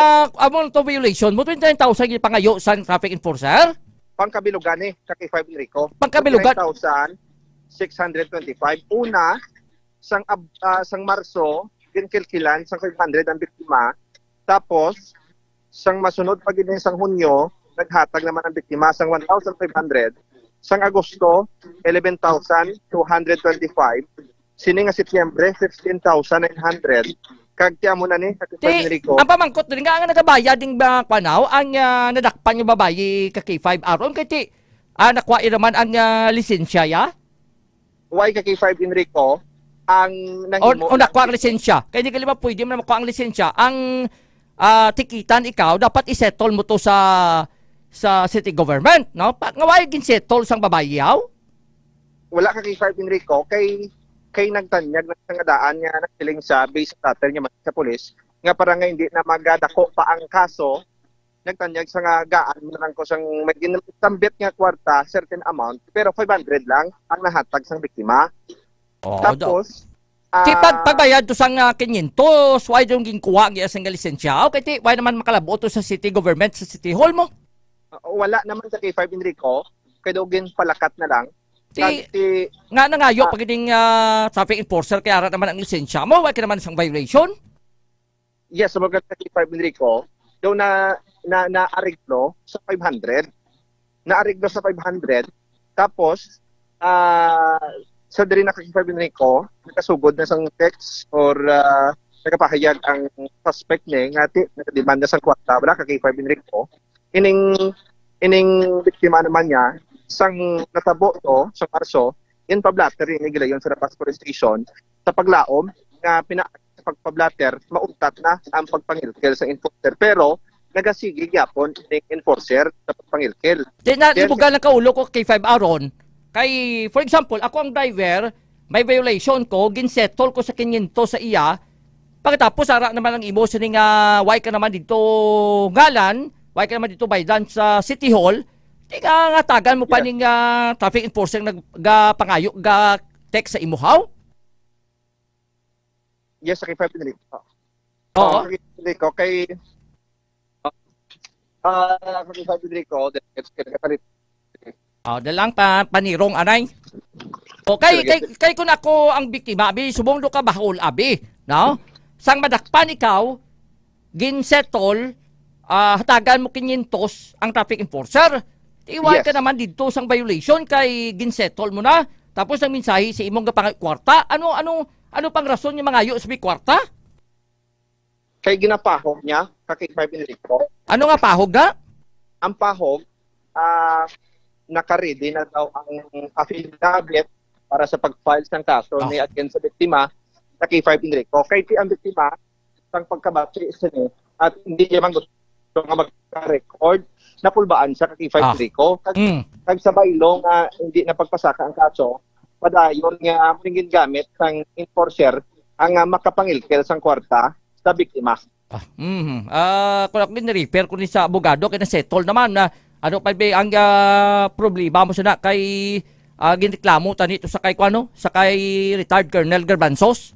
amo to violation mo, twenty-nine thousand yung pangayo sa traffic enforcer? Pangkabilugan ni, sa K five Enrico. Pangkabilugan? Twenty-nine thousand six hundred twenty-five. Una, sang Ab-, ah, sang Marso, ginkilkilan sang five hundred ang biktima. Tapos, sang masunod pa gid sang Hunyo, naghatag naman ang biktima sang one thousand five hundred. Sang Agosto, eleven thousand two hundred twenty-five. Sini nga Setyembre, fifteen thousand nine hundred. Kag ti amo na ni, sa Ti, Enrico. Ang pamangkot diri nga ang nagabayad ding ba, kwanaw, ang, ah, nadakpan nga babayi ka K five aron kay ti, ah, nakuha naman ang, ah, lisensya ya? Why ka K five Enrico? Ang O, nahimo o nakuha ang lisensya. Kay di ka lima pwede man makuha ang lisensya. Ang, ah, tikitan ikaw, dapat isettle mo to sa, sa city government, no? Pa, nga why gin-settle sang babayi, yaw? Wala ka K five Enrico, kay, kay nagtanyag na sa nga daan niya, nagsiling siya, based sa letter niya man sa pulis, nga para nga hindi na magadako pa ang kaso, nagtanyag sa nga gaan mo lang ko sang may gin-, sambit nga kwarta, certain amount, pero five hundred lang ang nahatag sang biktima. Oo, Tapos, Ti pag, ah, pagbayad to sang, ah, quinientos, why daw ginkuha ang iya sang lisensya? Okay, ti, why naman makalabo to sa city government, sa city hall mo? Ah, wala naman sa K five Enrico, kay daw ginpalakat na lang. Ti, Kag ti, nga nangayo ah, pa gid ning, ah, traffic enforcer kay ara naman ang lisensya mo, why ka naman sang violation? Yes, sa mga K five Enrico, daw na, na, naareglo sa five hundred. Naareglo sa five hundred. Tapos, ah, sa diri na ka K five Enrico, nakasugod na sang text or, ah, nakapahayag ang suspect ni nga ti, nakademanda sang kwarta, wala ka K five Enrico. Ining, ining biktima naman niya, sang natabo to, sa Marso, in pablatter ini gilayon sa La Paz Police Station, sa paglaom nga pina-, sa pagpablatter, mauntat na ang pagpangilkil sa enforcer. Pero, nagasigi gyapon ning enforcer sa pagpangilkil. Di na, Then, ibugal ang kaulo ko kay five Aaron. Kay, for example, ako ang driver, may violation ko, ginsettle ko sa kinyentos sa iya, pagkatapos, ara naman ang imo, sini nga, why ka naman dito ngalan, why ka naman dito baydan sa City Hall, di nga ngatagan mo pa Yeah. ning, ah, traffic enforcer nag-, ga pangayo, ga text sa imo, how? Yes, sa kay Frederick. Oo. Ah, kay Frederick, okay. Ah, kay Frederick, oh, then, it's kay Frederick. Oh, dalang pa, panirong, anay. Okay, Sige. kay, kay kun ako ang biktima, abi, subong do ka bahol, abi, no? Sang madakpan ikaw, ginsettle, ah, hatagan mo kinyentos ang traffic enforcer. Iwan Yes. ka naman didto sang violation kay ginsettle mo na. Tapos ang mensahe sa imong gapang-, kwarta. Ano, ano, ano pang rason nga mangayo sa may kwarta? Kay ginapahog niya, ka kay Five Enrico. Ano nga pahog ga? Ang pahog, ah, naka-ready na daw ang affidavit para sa pag-file sang kaso Ah. ni against sa biktima, sa kay Five Enrico. Kay ti ang biktima, sang pagkabati sini, at hindi niya man gusto nga magka-record, napulbaan siya kay Five Ah. Enrico. Kag, Mm. kag sa baylo nga hindi na pagpasaka ang kaso, padayon nga muling gingamit sang enforcer ang, ah, makapangilkil sang kwarta sa biktima. Ah, mhm. Ah, kung ako gin-refer ko ni sa abogado, kay na-settle naman na, ano pa ba ang, ah, problema mo sana kay, ah, ginreklamo tani to sa kay, kuno, sa kay retired Colonel Garbanzos?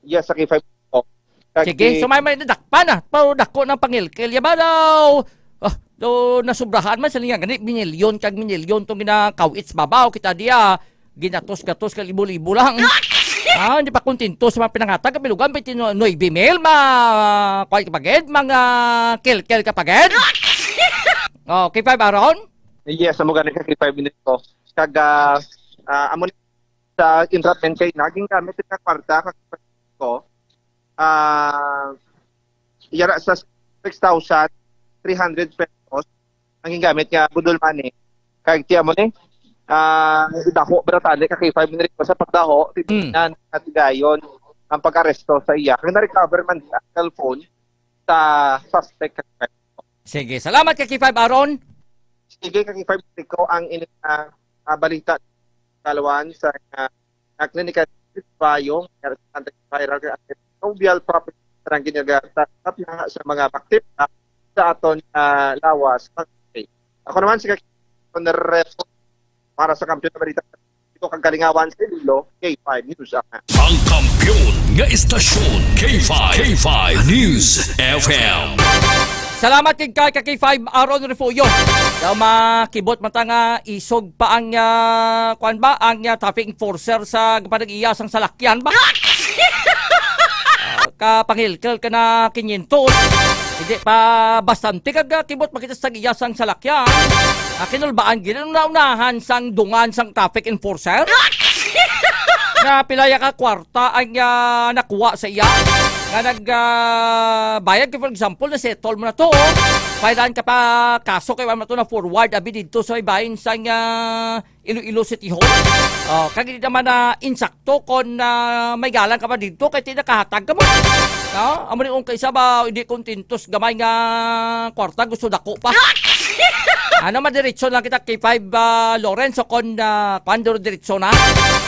Yes, sa kay Five. Oh. Kag Sige, di- so may, may nadakpan na. Pero dako ng pangilkil. Ya ba daw? Ah, do, nasubrahan man sila nga gani, minilyon kag minilyon tong ginakawit sa babaw. Kita diya, ginatos-gatos ka libo-libo lang. Ah, hindi pa kontento sa mga pinangatag, kabilugan, twenty-nine mil, ma-, kuwan ka pa gid, mga kilkil ka pa gid. Oh, K five Aaron? Yes, amo gani ka K five minutes ko. Kag, ah, ah, amo ni sa entrapment kay naging gamit nga kwarta ka ko. Ah, yara sa six thousand three hundred pesos ang gingamit nga bundle money. Kag tiya mo ni, ah, daho bra tani ka K five minutes sa pagdaho, Mm. Titingnan at gayon ang pag-aresto sa iya. Kag na-recover man ang cellphone sa suspect. Sige, salamat ka K five Aaron. Sige, ka K five Rico, ang ini, ah, ah, balita kalawan sa, ah, ah, clinical payong antiviral kay antimicrobial property sa ginagawa sa mga bakterya sa aton, ah, lawas. Ako naman si Kakon Refo para sa Kampiyon na Balita. Ito kang kalingawan sa Iloilo, K five News Ang Kampiyon nga istasyon, K five, K five News F M. Salamat kay kay ka K five Aaron Refugio. Daw makibot man ta nga isog pa ang, ah, kwan ba, ang, ah, traffic enforcer sa panag-iya sang salakyan ba? Ah, kapangilkil ka na kinyentos. Hindi pa bastante kag, ah, kibot makita sa iya sang salakyan. Ah, kinulbaan gid ang naunahan sang dungan sang traffic enforcer. Nga pilaya ka kwarta ang, ah, nakuha sa iya. Nga nag, ah, bayad ka, for example, na settle mo na to, oh. Pailan ka pa kaso kay wala mo to na forward abi dito sa ibahin sang, ah, Iloilo City Hall. Oh, kag di naman na insakto kon, ah, may galang ka pa dito kay tinakahatag ka mo. No? Amo ni kung kaisa ba hindi kontentos gamay nga kwarta gusto dako pa. Ano, madiretso lang kita K five, ah, Lawrence, o kon, ah, kwan, diretso na.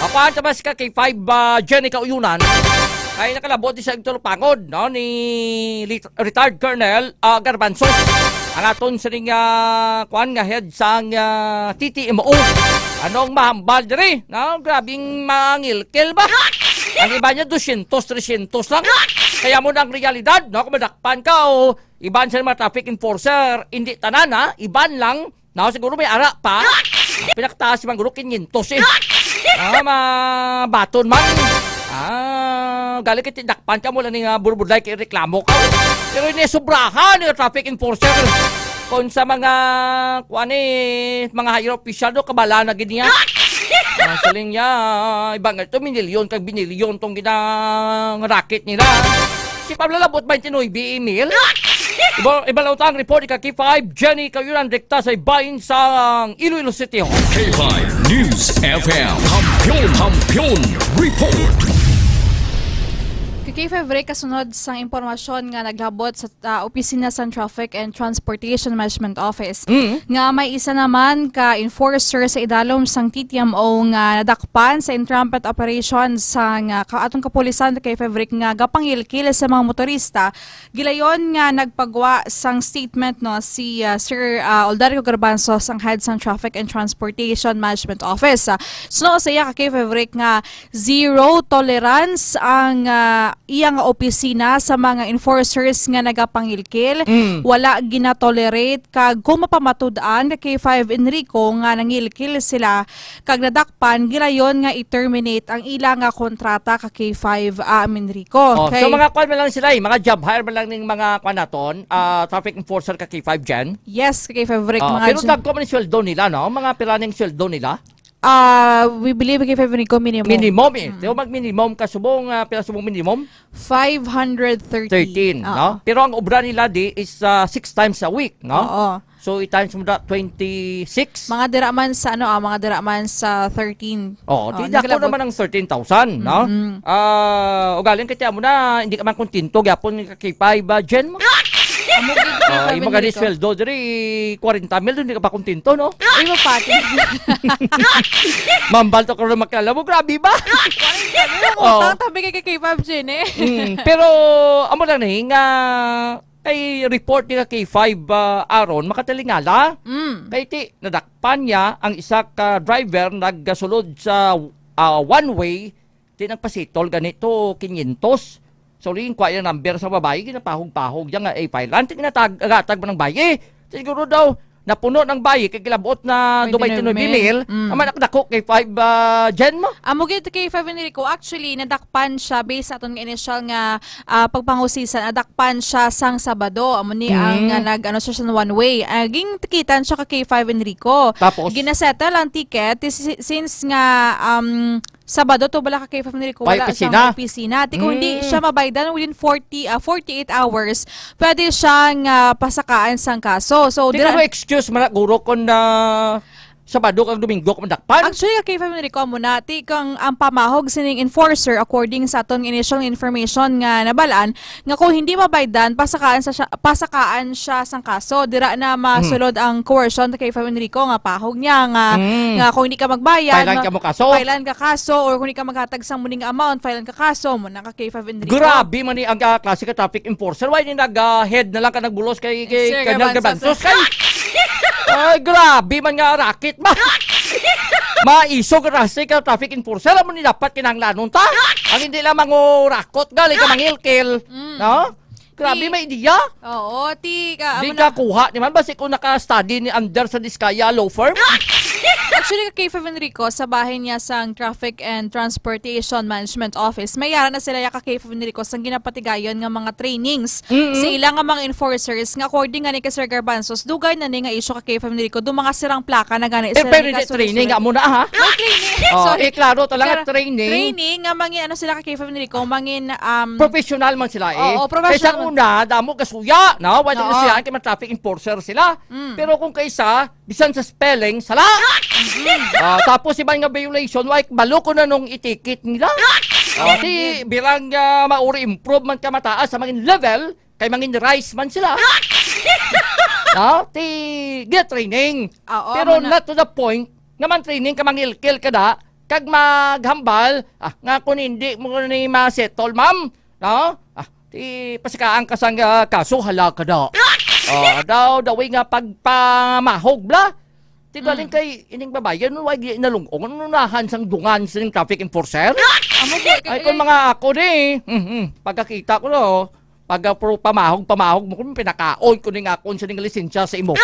Ako ang tabas ka K five, ah, Jenny Kauyunan. Ay nakalabot di sa Igtulupangod, no, ni lit-, retired Colonel, ah, Garbanzos. Ang aton sining, ah, kwan nga head sang, ah, T T M O. Anong mahambal diri? No, grabing mangilkil ba? Ang iba niya, dosyentos, tresyentos lang. Kaya mo na ang realidad, no? Kung madakpan ka o iban sa mga traffic enforcer, hindi tanan, ha? Iban lang, no? Siguro may ara pa. Pinakataas man guro, kinyentos eh. Ah, mabaton man. Ah, gali kay dakpan ka mo lang ni nga burbuday kay reklamo ka. Pero ini sobrahan ni traffic enforcer. Kung sa mga, kuan eh, mga higher official do, kabala na gid niya. Ah, siling niya, iba nga ito, minilyon kag binilyon tong ginang racket nila. Si Pablo Labot, twenty-nine email. Iba, iba lang ang report ni ka K five, Jenny Kayuran, rekta sa ibahin sang Iloilo City Hall. K five News F M, Kampiyon, Kampiyon Report. Ka K five Rick, kasunod sang impormasyon nga naglabot sa, ah, opisina sa Traffic and Transportation Management Office, Mm. nga may isa naman ka enforcer sa idalom sang T T M O nga nadakpan sa entrapment operation sang, ah, ka-, atong kapulisan, K five Rick, nga gapangilkil sa mga motorista. Gilayon nga nagpagwa sang statement, no, si, ah, Sir, ah, Oldarco Garbanzos, ang head sang Traffic and Transportation Management Office. Ah, suno sa iya ka K five Rick nga zero tolerance ang, ah, iya nga opisina sa mga enforcers nga nagapangilkil. Mm. Wala ginatolerate kag kung mapamatud-an ka K five Enrico nga nangilkil sila kag nadakpan, gilayon nga i-terminate ang ila nga kontrata ka K five, ah, Minrico. Oh, so Okay. mga kwan man lang sila, eh, mga job hire man lang ning mga kwan naton, ah, traffic enforcer ka K five dyan. Yes, ka K five Rick, Oh, mga pero dyan. dagko man ang sweldo nila, no? Mga pila ning sweldo nila? Ah, we believe ka K five Rico minimum. Minimum, eh. Mm. Pero mag minimum ka subong, ah, pila subong minimum? Five hundred thirty. Thirteen, Oo. no? Pero ang obra nila di is, ah, six times a week, no? Oo. So, i-times mo na twenty-six. Mga dira man sa, ano, ah, mga dira man sa thirteen. Oh, Oh, di dako nakalabot. naman ang thirteen thousand, no? Mm-mm. Ah, ugaling kaya mo na, hindi ka man kontento, gyapon ka K five, ah, Jen mo. Amo gid, Oh, K five imo gani Enrico. sweldo, diri, kwarenta mil, hindi ka pa kontento, no? Ay, mapati. Mambal to karon makilala mo, grabe ba? Kwarenta mil, Oh. utang tabi kay K five Jen, eh. Mm, pero, amo lang ni, nga, Kay report ni ka K five, ah, Aaron, makatalingala. Mm. Kay ti, nadakpan niya ang isa ka driver nagsulod sa, ah, one way, ti nagpasitol ganito, kinyentos. So, rin kwa yung number sa babae, ginapahog-pahog niya nga, eh, file. Anting natag-, agatag mo ng bayi. Siguro daw, napuno ng bayi kay kilabot na Twenty-nine twenty-nine mil. Mil. Mm. Aman ako dako kay five, ah, Jen mo. Amo gid kay five Enrico, actually, nadakpan siya based sa aton nga initial nga, ah, pagpangusisan. Nadakpan siya sang Sabado. Amo ni ang, Mm. ah, nag-, ano siya, siya one way. Ah, gintikitan siya ka K five Enrico. Tapos? Ginasettle ang ticket si-, since nga, um, Sabado to bala ka K five Enrico, May wala opisina? sang opisina. Ti kung hindi Mm. siya mabaydan within forty, ah, forty-eight hours, pwede siya nga pasakaan sang kaso. So, Di dira- ka mo excuse man na, guro, kung na Sabado kag Domingo ka madakpan? Actually, ka K five Enrico, amo na, ti kang ang pamahog sining enforcer, according sa aton initial information nga nabalaan, nga kung hindi mabaydan, pasakaan sa siya, pasakaan siya sang kaso. Dira na masulod ang coercion ta kay Fab Enrico nga pahog niya nga, Mm. nga kung hindi ka magbayad, File-an ma-, ka mo kaso? file-an ka kaso, or kung hindi ka maghatag sang muning amount, file-an ka kaso, mo na ka kay Fab Enrico. Grabe man ni ang, ah, klase ka traffic enforcer. Why ni nag, ah, head na lang ka nagbulos kay, kay Sir Colonel Garbanzo. Garbanzo? Kay, ay, grabe man nga racket ba? Maisog ka traffic, ka traffic enforcer. Amo ni dapat kinahanglanon ta. Ang hindi lang mangurakot, galing ka mangilkil. Mm. No? Grabe, Ti-, may ideya. Oo, ti ka, Di amo ka na. kuha ni man. Basi kung naka-study ni under sa Discaya Law Firm. Actually, ka K five Enrico, sa bahin niya sang Traffic and Transportation Management Office, may yara na sila ya ka K five Enrico sang ginapatigayon nga mga trainings Mm-mm. sa ila nga mga enforcers nga according nga ni ka Sir Garbanzos, dugay na ni nga issue ka K five Enrico, do mga sirang plaka na gani Eh, sila pero ni hindi ka training, sulusuri. amo na, ha? May training. Oh, Sorry. eh, klaro talaga, Pero training. training nga mangin, ano sila ka K five Enrico, mangin, um, Professional man sila, eh. Oo, professional Kaysa man. una, damo kasuya, no? Wala Oo. sila, kay mga traffic enforcer sila. Mm. Pero kung kaysa, bisan sa spelling, sala. Mm. Ah, tapos iban nga violation, why, balo ko na nung itikit nila. Ah, di, bilang, ah, mauri improvement ka mataas sa mangin level, kay mangin rice man sila. Ah, ti, get training. Oo, Pero muna. not to the point nga man training ka mangilkil ka da, kag maghambal, ah, nga kung hindi mo ni ma-settle, ma'am, no? Ah, ti, pasikaan ka sang, ah, kaso, hala ka da. Ah, daw, dawi nga pagpamahog, bla. Ti, galing Mm. kay ining babayan, no, wag di nalungong, ano nahan sang dungan sa traffic enforcer? Amo po, Ay, kung kay mga ako ni, mhm, pagkakita ko, no, pag, ah, pro-, pamahog, pamahog mo, kung pinakaon ko ning akon sa ning lisensya sa imo.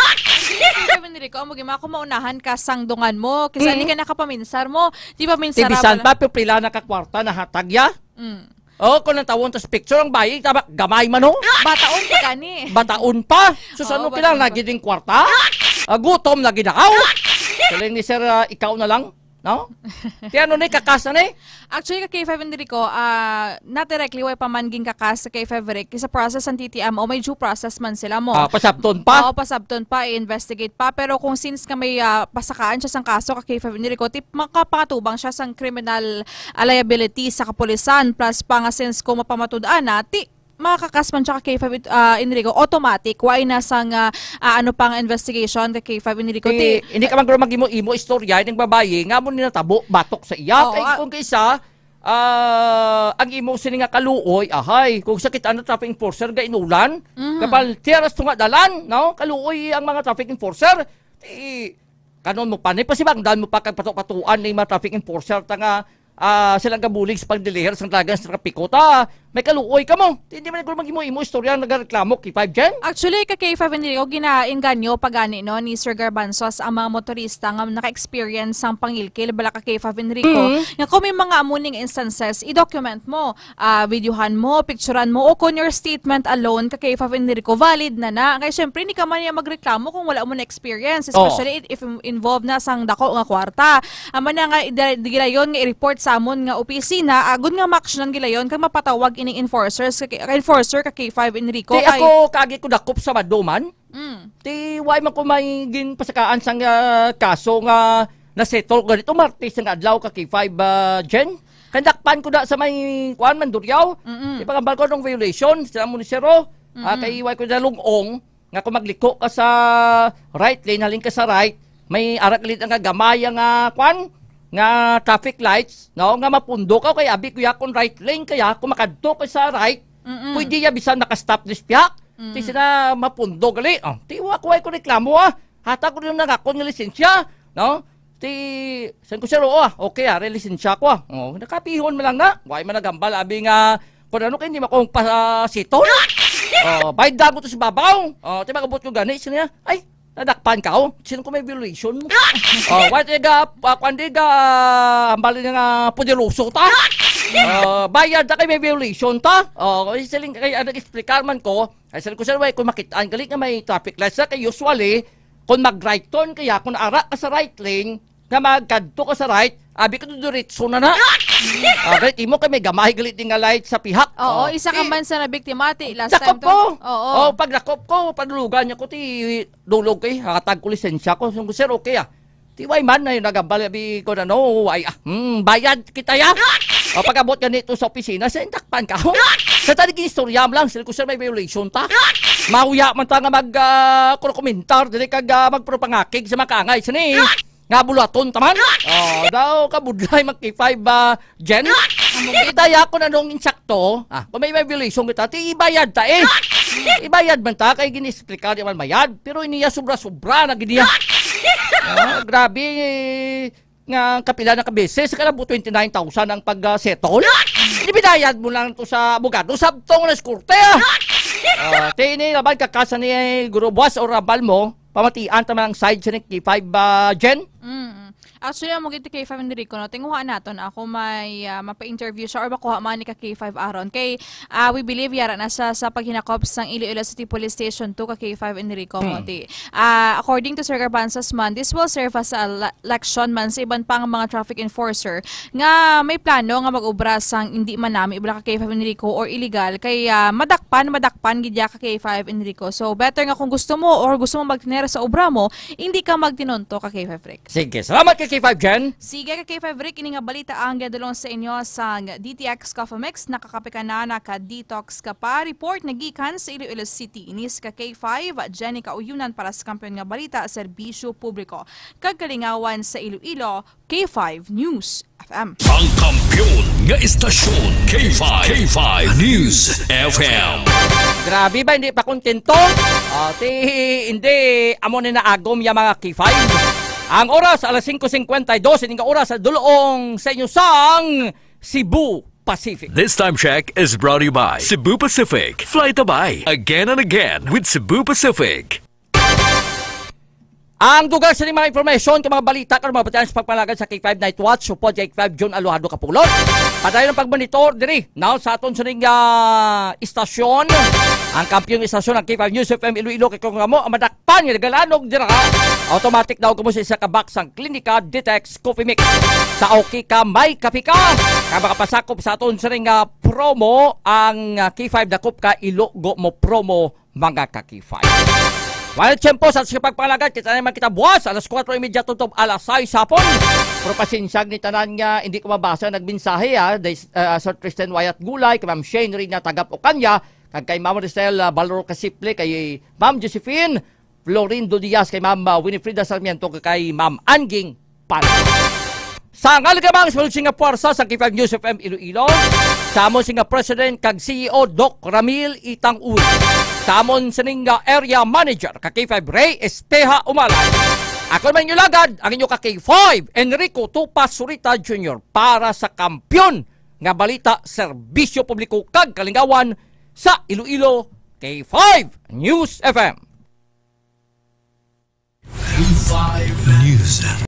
Kevin Rico, amo gima ako maunahan ka sang dungan mo, kisa Mm. hindi ka nakapaminsar mo, di ba minsara Tibisan pala? pa, pero pila na ka kwarta na hatag ya? Mm. Oh, kung ang tawon tas picture ang bayi, tama, gamay man, oh. Bataon pa gani. Bataon pa. Sus, Oo, ano bataon kailangan pa. lagi ding kwarta? Ah, gutom lagi na ako. Siling ni sir, ah, ikaw na lang, no? Ti ano ni, kakas na ni? Actually, ka K five Enrico, ah, not directly, way pa man ginkakas sa K five Rick. Sa process ang T T M O, may due process man sila mo. Ah, pasabton pa? Oo, pasabton pa, i-investigate pa. Pero kung since ka may, ah, pasakaan siya sang kaso ka K five Enrico, ti makapangatubang siya sang criminal ah, liability sa kapulisan, plus pa nga since kung mapamatud-an na, ti, makakas man siya ka K five, ah, Enrico, automatic, why na sa nga, ah, ano pang investigation ka K five Enrico, Ti, ti, hindi ka man guro mag-imo-imo istorya, yung babayi, nga mo ni natabo, batok sa iya. Oo, Kay ah. kung kaysa, ah, ang imo sini nga kaluoy, ahay, kung sakit ano traffic enforcer, ga inulan, Mhm. kapal, tiyaras to nga dalan, no? Kaluoy ang mga traffic enforcer, ti, Kanon mo pa, ni pasibangdan mo pa kag pato-patuan ni mga traffic enforcer ta nga, ah, sila gabulig sa pagdiliher sang dagan sa trapiko ta, may kaluoy ka mo. Hindi man guro mag-imo-imo istorya nagareklamo kay five Jen. Actually, ka K five Enrico, ginainganyo pa gani, no, ni Sir Garbanzos ang mga motorista nga naka-experience sang pangilkil bala ka K five Enrico. Mhm. Nga kung may mga amuning instances, i-document mo, ah, videohan mo, picturean mo, o kung your statement alone ka K five Enrico, valid na na. Kay syempre, hindi ka man niya magreklamo kung wala mo na experience, Oh. especially if involved na sang dako nga kwarta. Amo na nga, ida-, gilayon nga i-report sa amon nga opisina, agud nga maaksyonan gilayon kag mapatawag ining enforcers, ka, ka enforcer ka K five Enrico. Kay Kay ako, kagi ko dakop sa Sabado man. Mm. Ti, why man ko may ginpasakaan sang, ah, kaso nga nasettle ganito, Martes nga adlaw ka K five, ah, Jen? Kandakpan ko na sa may, kuan, Mandurriao. Mm-mm. Di ba, kambal ko nung violation, sa mo ni Sero? Ah, Mm-mm. kay why ko nalungong, nga kung magliko ka sa right lane, halin ka sa right, may arak lit nga gamay nga, kuan, nga traffic lights, no? Nga mapundo ka, kay abi ko ya, kung right lane kaya, kung makadto ka sa right, Mm-mm. pwede ya, bisan naka-stop this piyak. Mm. Ti sila mapundo gali. Oh, ti wa ko ay ko reklamo, ah. Hatag ko din ang akon nga lisensya, no? Ti, san ko siya, "Oo, ah, okay, ah, lisensya ko, ah." Oh, nakapihon man lang na. Why man nagambal, abi nga, kung ano kay hindi makong pasitol. Oh, bayad lang ko to sa babaw. Oh, ti magabot ko gani, siya niya. Ay, Nadakpan ka, oh. Sino ko may violation mo? Oh, what, iga, uh, kwan, iga, hambal nga poderoso ta? Oh, bayad ta kay may violation ta? Oh, siling kay, ano, explicar man ko. Ay, siling ko, "Sir, way ko makitaan gali nga may traffic lights na kay usually, kung mag-right turn kaya, kung ara ka sa right lane, nga magkadto ka sa right, abi ko diretso na na." Ah, right, imo kay may gamay gali din nga light sa pihak. Oo, Oh, isa ka eh, man sa nabiktima, ti, last dakop time to. ko. Oo. Oh, pag dakop ko, padulugan niya ko, ti, dulog kay, hatag ko lisensya ko. Sung, "Sir, okay, ah." Ti, way man, ay, nagabal, abi ko na, "No, way, ah. Hmm, bayad kita, ya." O, pag-abot ka nito sa opisina, sa indakpan ka. Sa tanig istorya mo lang, sila ko, "Sir, may violation ta." Mahuya man ta nga mag, ah, kuno komentar, dili kag, ah, magpropangakig sa mga kaangay. Sini, nga bulaton taman. Oh, daw, kabudlay, mag K five, ah, Jen. Kita ya ko na nung insakto. Ah, kung may, may violation kita, ti ibayad ta, eh. Ibayad man ta, kay gini-explicar di man bayad. Pero iniya sobra-sobra na giniya. Ah, grabe, eh, nga kapila na ka beses, kala mo twenty-nine thousand ang pag, ah, settle. Di binayad mo lang to sa abogado, sabtong na sa korte, ah. Ah, ti ini laban ka kasa ni Guru Buas o Rabal mo, pamatian ta man ang side sa ni K five, ah, Jen? Mm. Actually, amo gid ti K five Enrico, no, tinguha naton ako may, ah, mapa-interview siya or makuha man ni ka K five aron. Kay, ah, we believe yara na sa, sa paghinakop sang Iloilo City Police Station two ka K five Enrico mo Hmm. ti. Ah, according to Sir Garbanzos man, this will serve as a la-, leksyon man sa iban pang mga traffic enforcer nga may plano nga mag-obra sang hindi manami ibala ka K five Enrico or illegal kay, ah, madakpan, madakpan gid ya ka K five Enrico. So better nga kung gusto mo or gusto mo magtener sa obra mo, hindi ka magtinunto ka K five Rick. Sige, salamat ka K five Jen. Sige ka K five Rick, ini nga balita ang gadulong sa inyo sang D T X Coffee Mix. Nakakape ka na, naka-detox ka pa. Report nagikan sa Iloilo City. Inis ka K five, Jenny Kauyunan para sa Kampiyon nga Balita, Serbisyo Publiko kag Kalingawan sa Iloilo, K five News F M. Ang kampiyon nga istasyon, K five, K five News F M. Grabe ba, hindi pa kontento? Ah, ti, hindi, amo ni naagom ya mga K five. Ang oras, alas singko singkwenta y dos, ini nga oras sa dulong sa inyo sang Cebu Pacific. This time check is brought to you by Cebu Pacific. Fly Tabay, again and again with Cebu Pacific. Ang dugang sa mga information, kag mga balita, kag mga batian sa pagpalagad sa K five Night Watch, supod kay K five June Alojado Kapulot. Padayon ang pagmonitor diri, now sa aton sining, ah, istasyon. Ang kampiyong istasyon ng K five News F M Iloilo, kay kung amo ang madakpan nga nagalanog dira, automatic daw kamo sa isa ka box ang Klinika Detox Coffee Mix. Sa okay ka, may kape ka. Kag makapasakop sa aton sining, ah, promo ang, ah, K five Dakop Ka, Ilogo Mo promo, mga ka-K five. Wala tiyempo sa aton pagpangalagat, kita naman kita buwas, alas kuwatro y media tutob alas sais hapon. Pero pasensya ni tanan nga hindi ko mabasa nagmensahe, ah, day, ah, Sir Tristan Wyatt Gulay, kay Ma'am Shane Rina Tagap Ocanya, kag kay Ma'am Rosel, ah, Balor Kasiple, kay Ma'am Josephine Florindo Diaz, kay Ma'am, ah, Winifrida Sarmiento, kag kay Ma'am Anging Pan. Sa ngalan ka, mga sa nga puwersa sa K five News F M Iloilo, sa amon sining President kag C E O, Doc Ramil Itang Uy, sa amon sining Area Manager ka K five, Ray Espeha Umalay. Ako naman inyo lagad, ang inyo ka K five, Enrico Tupa Surita Junior, para sa kampyon nga balita, serbisyo publiko kag kalingawan sa Iloilo, K five News F M. News F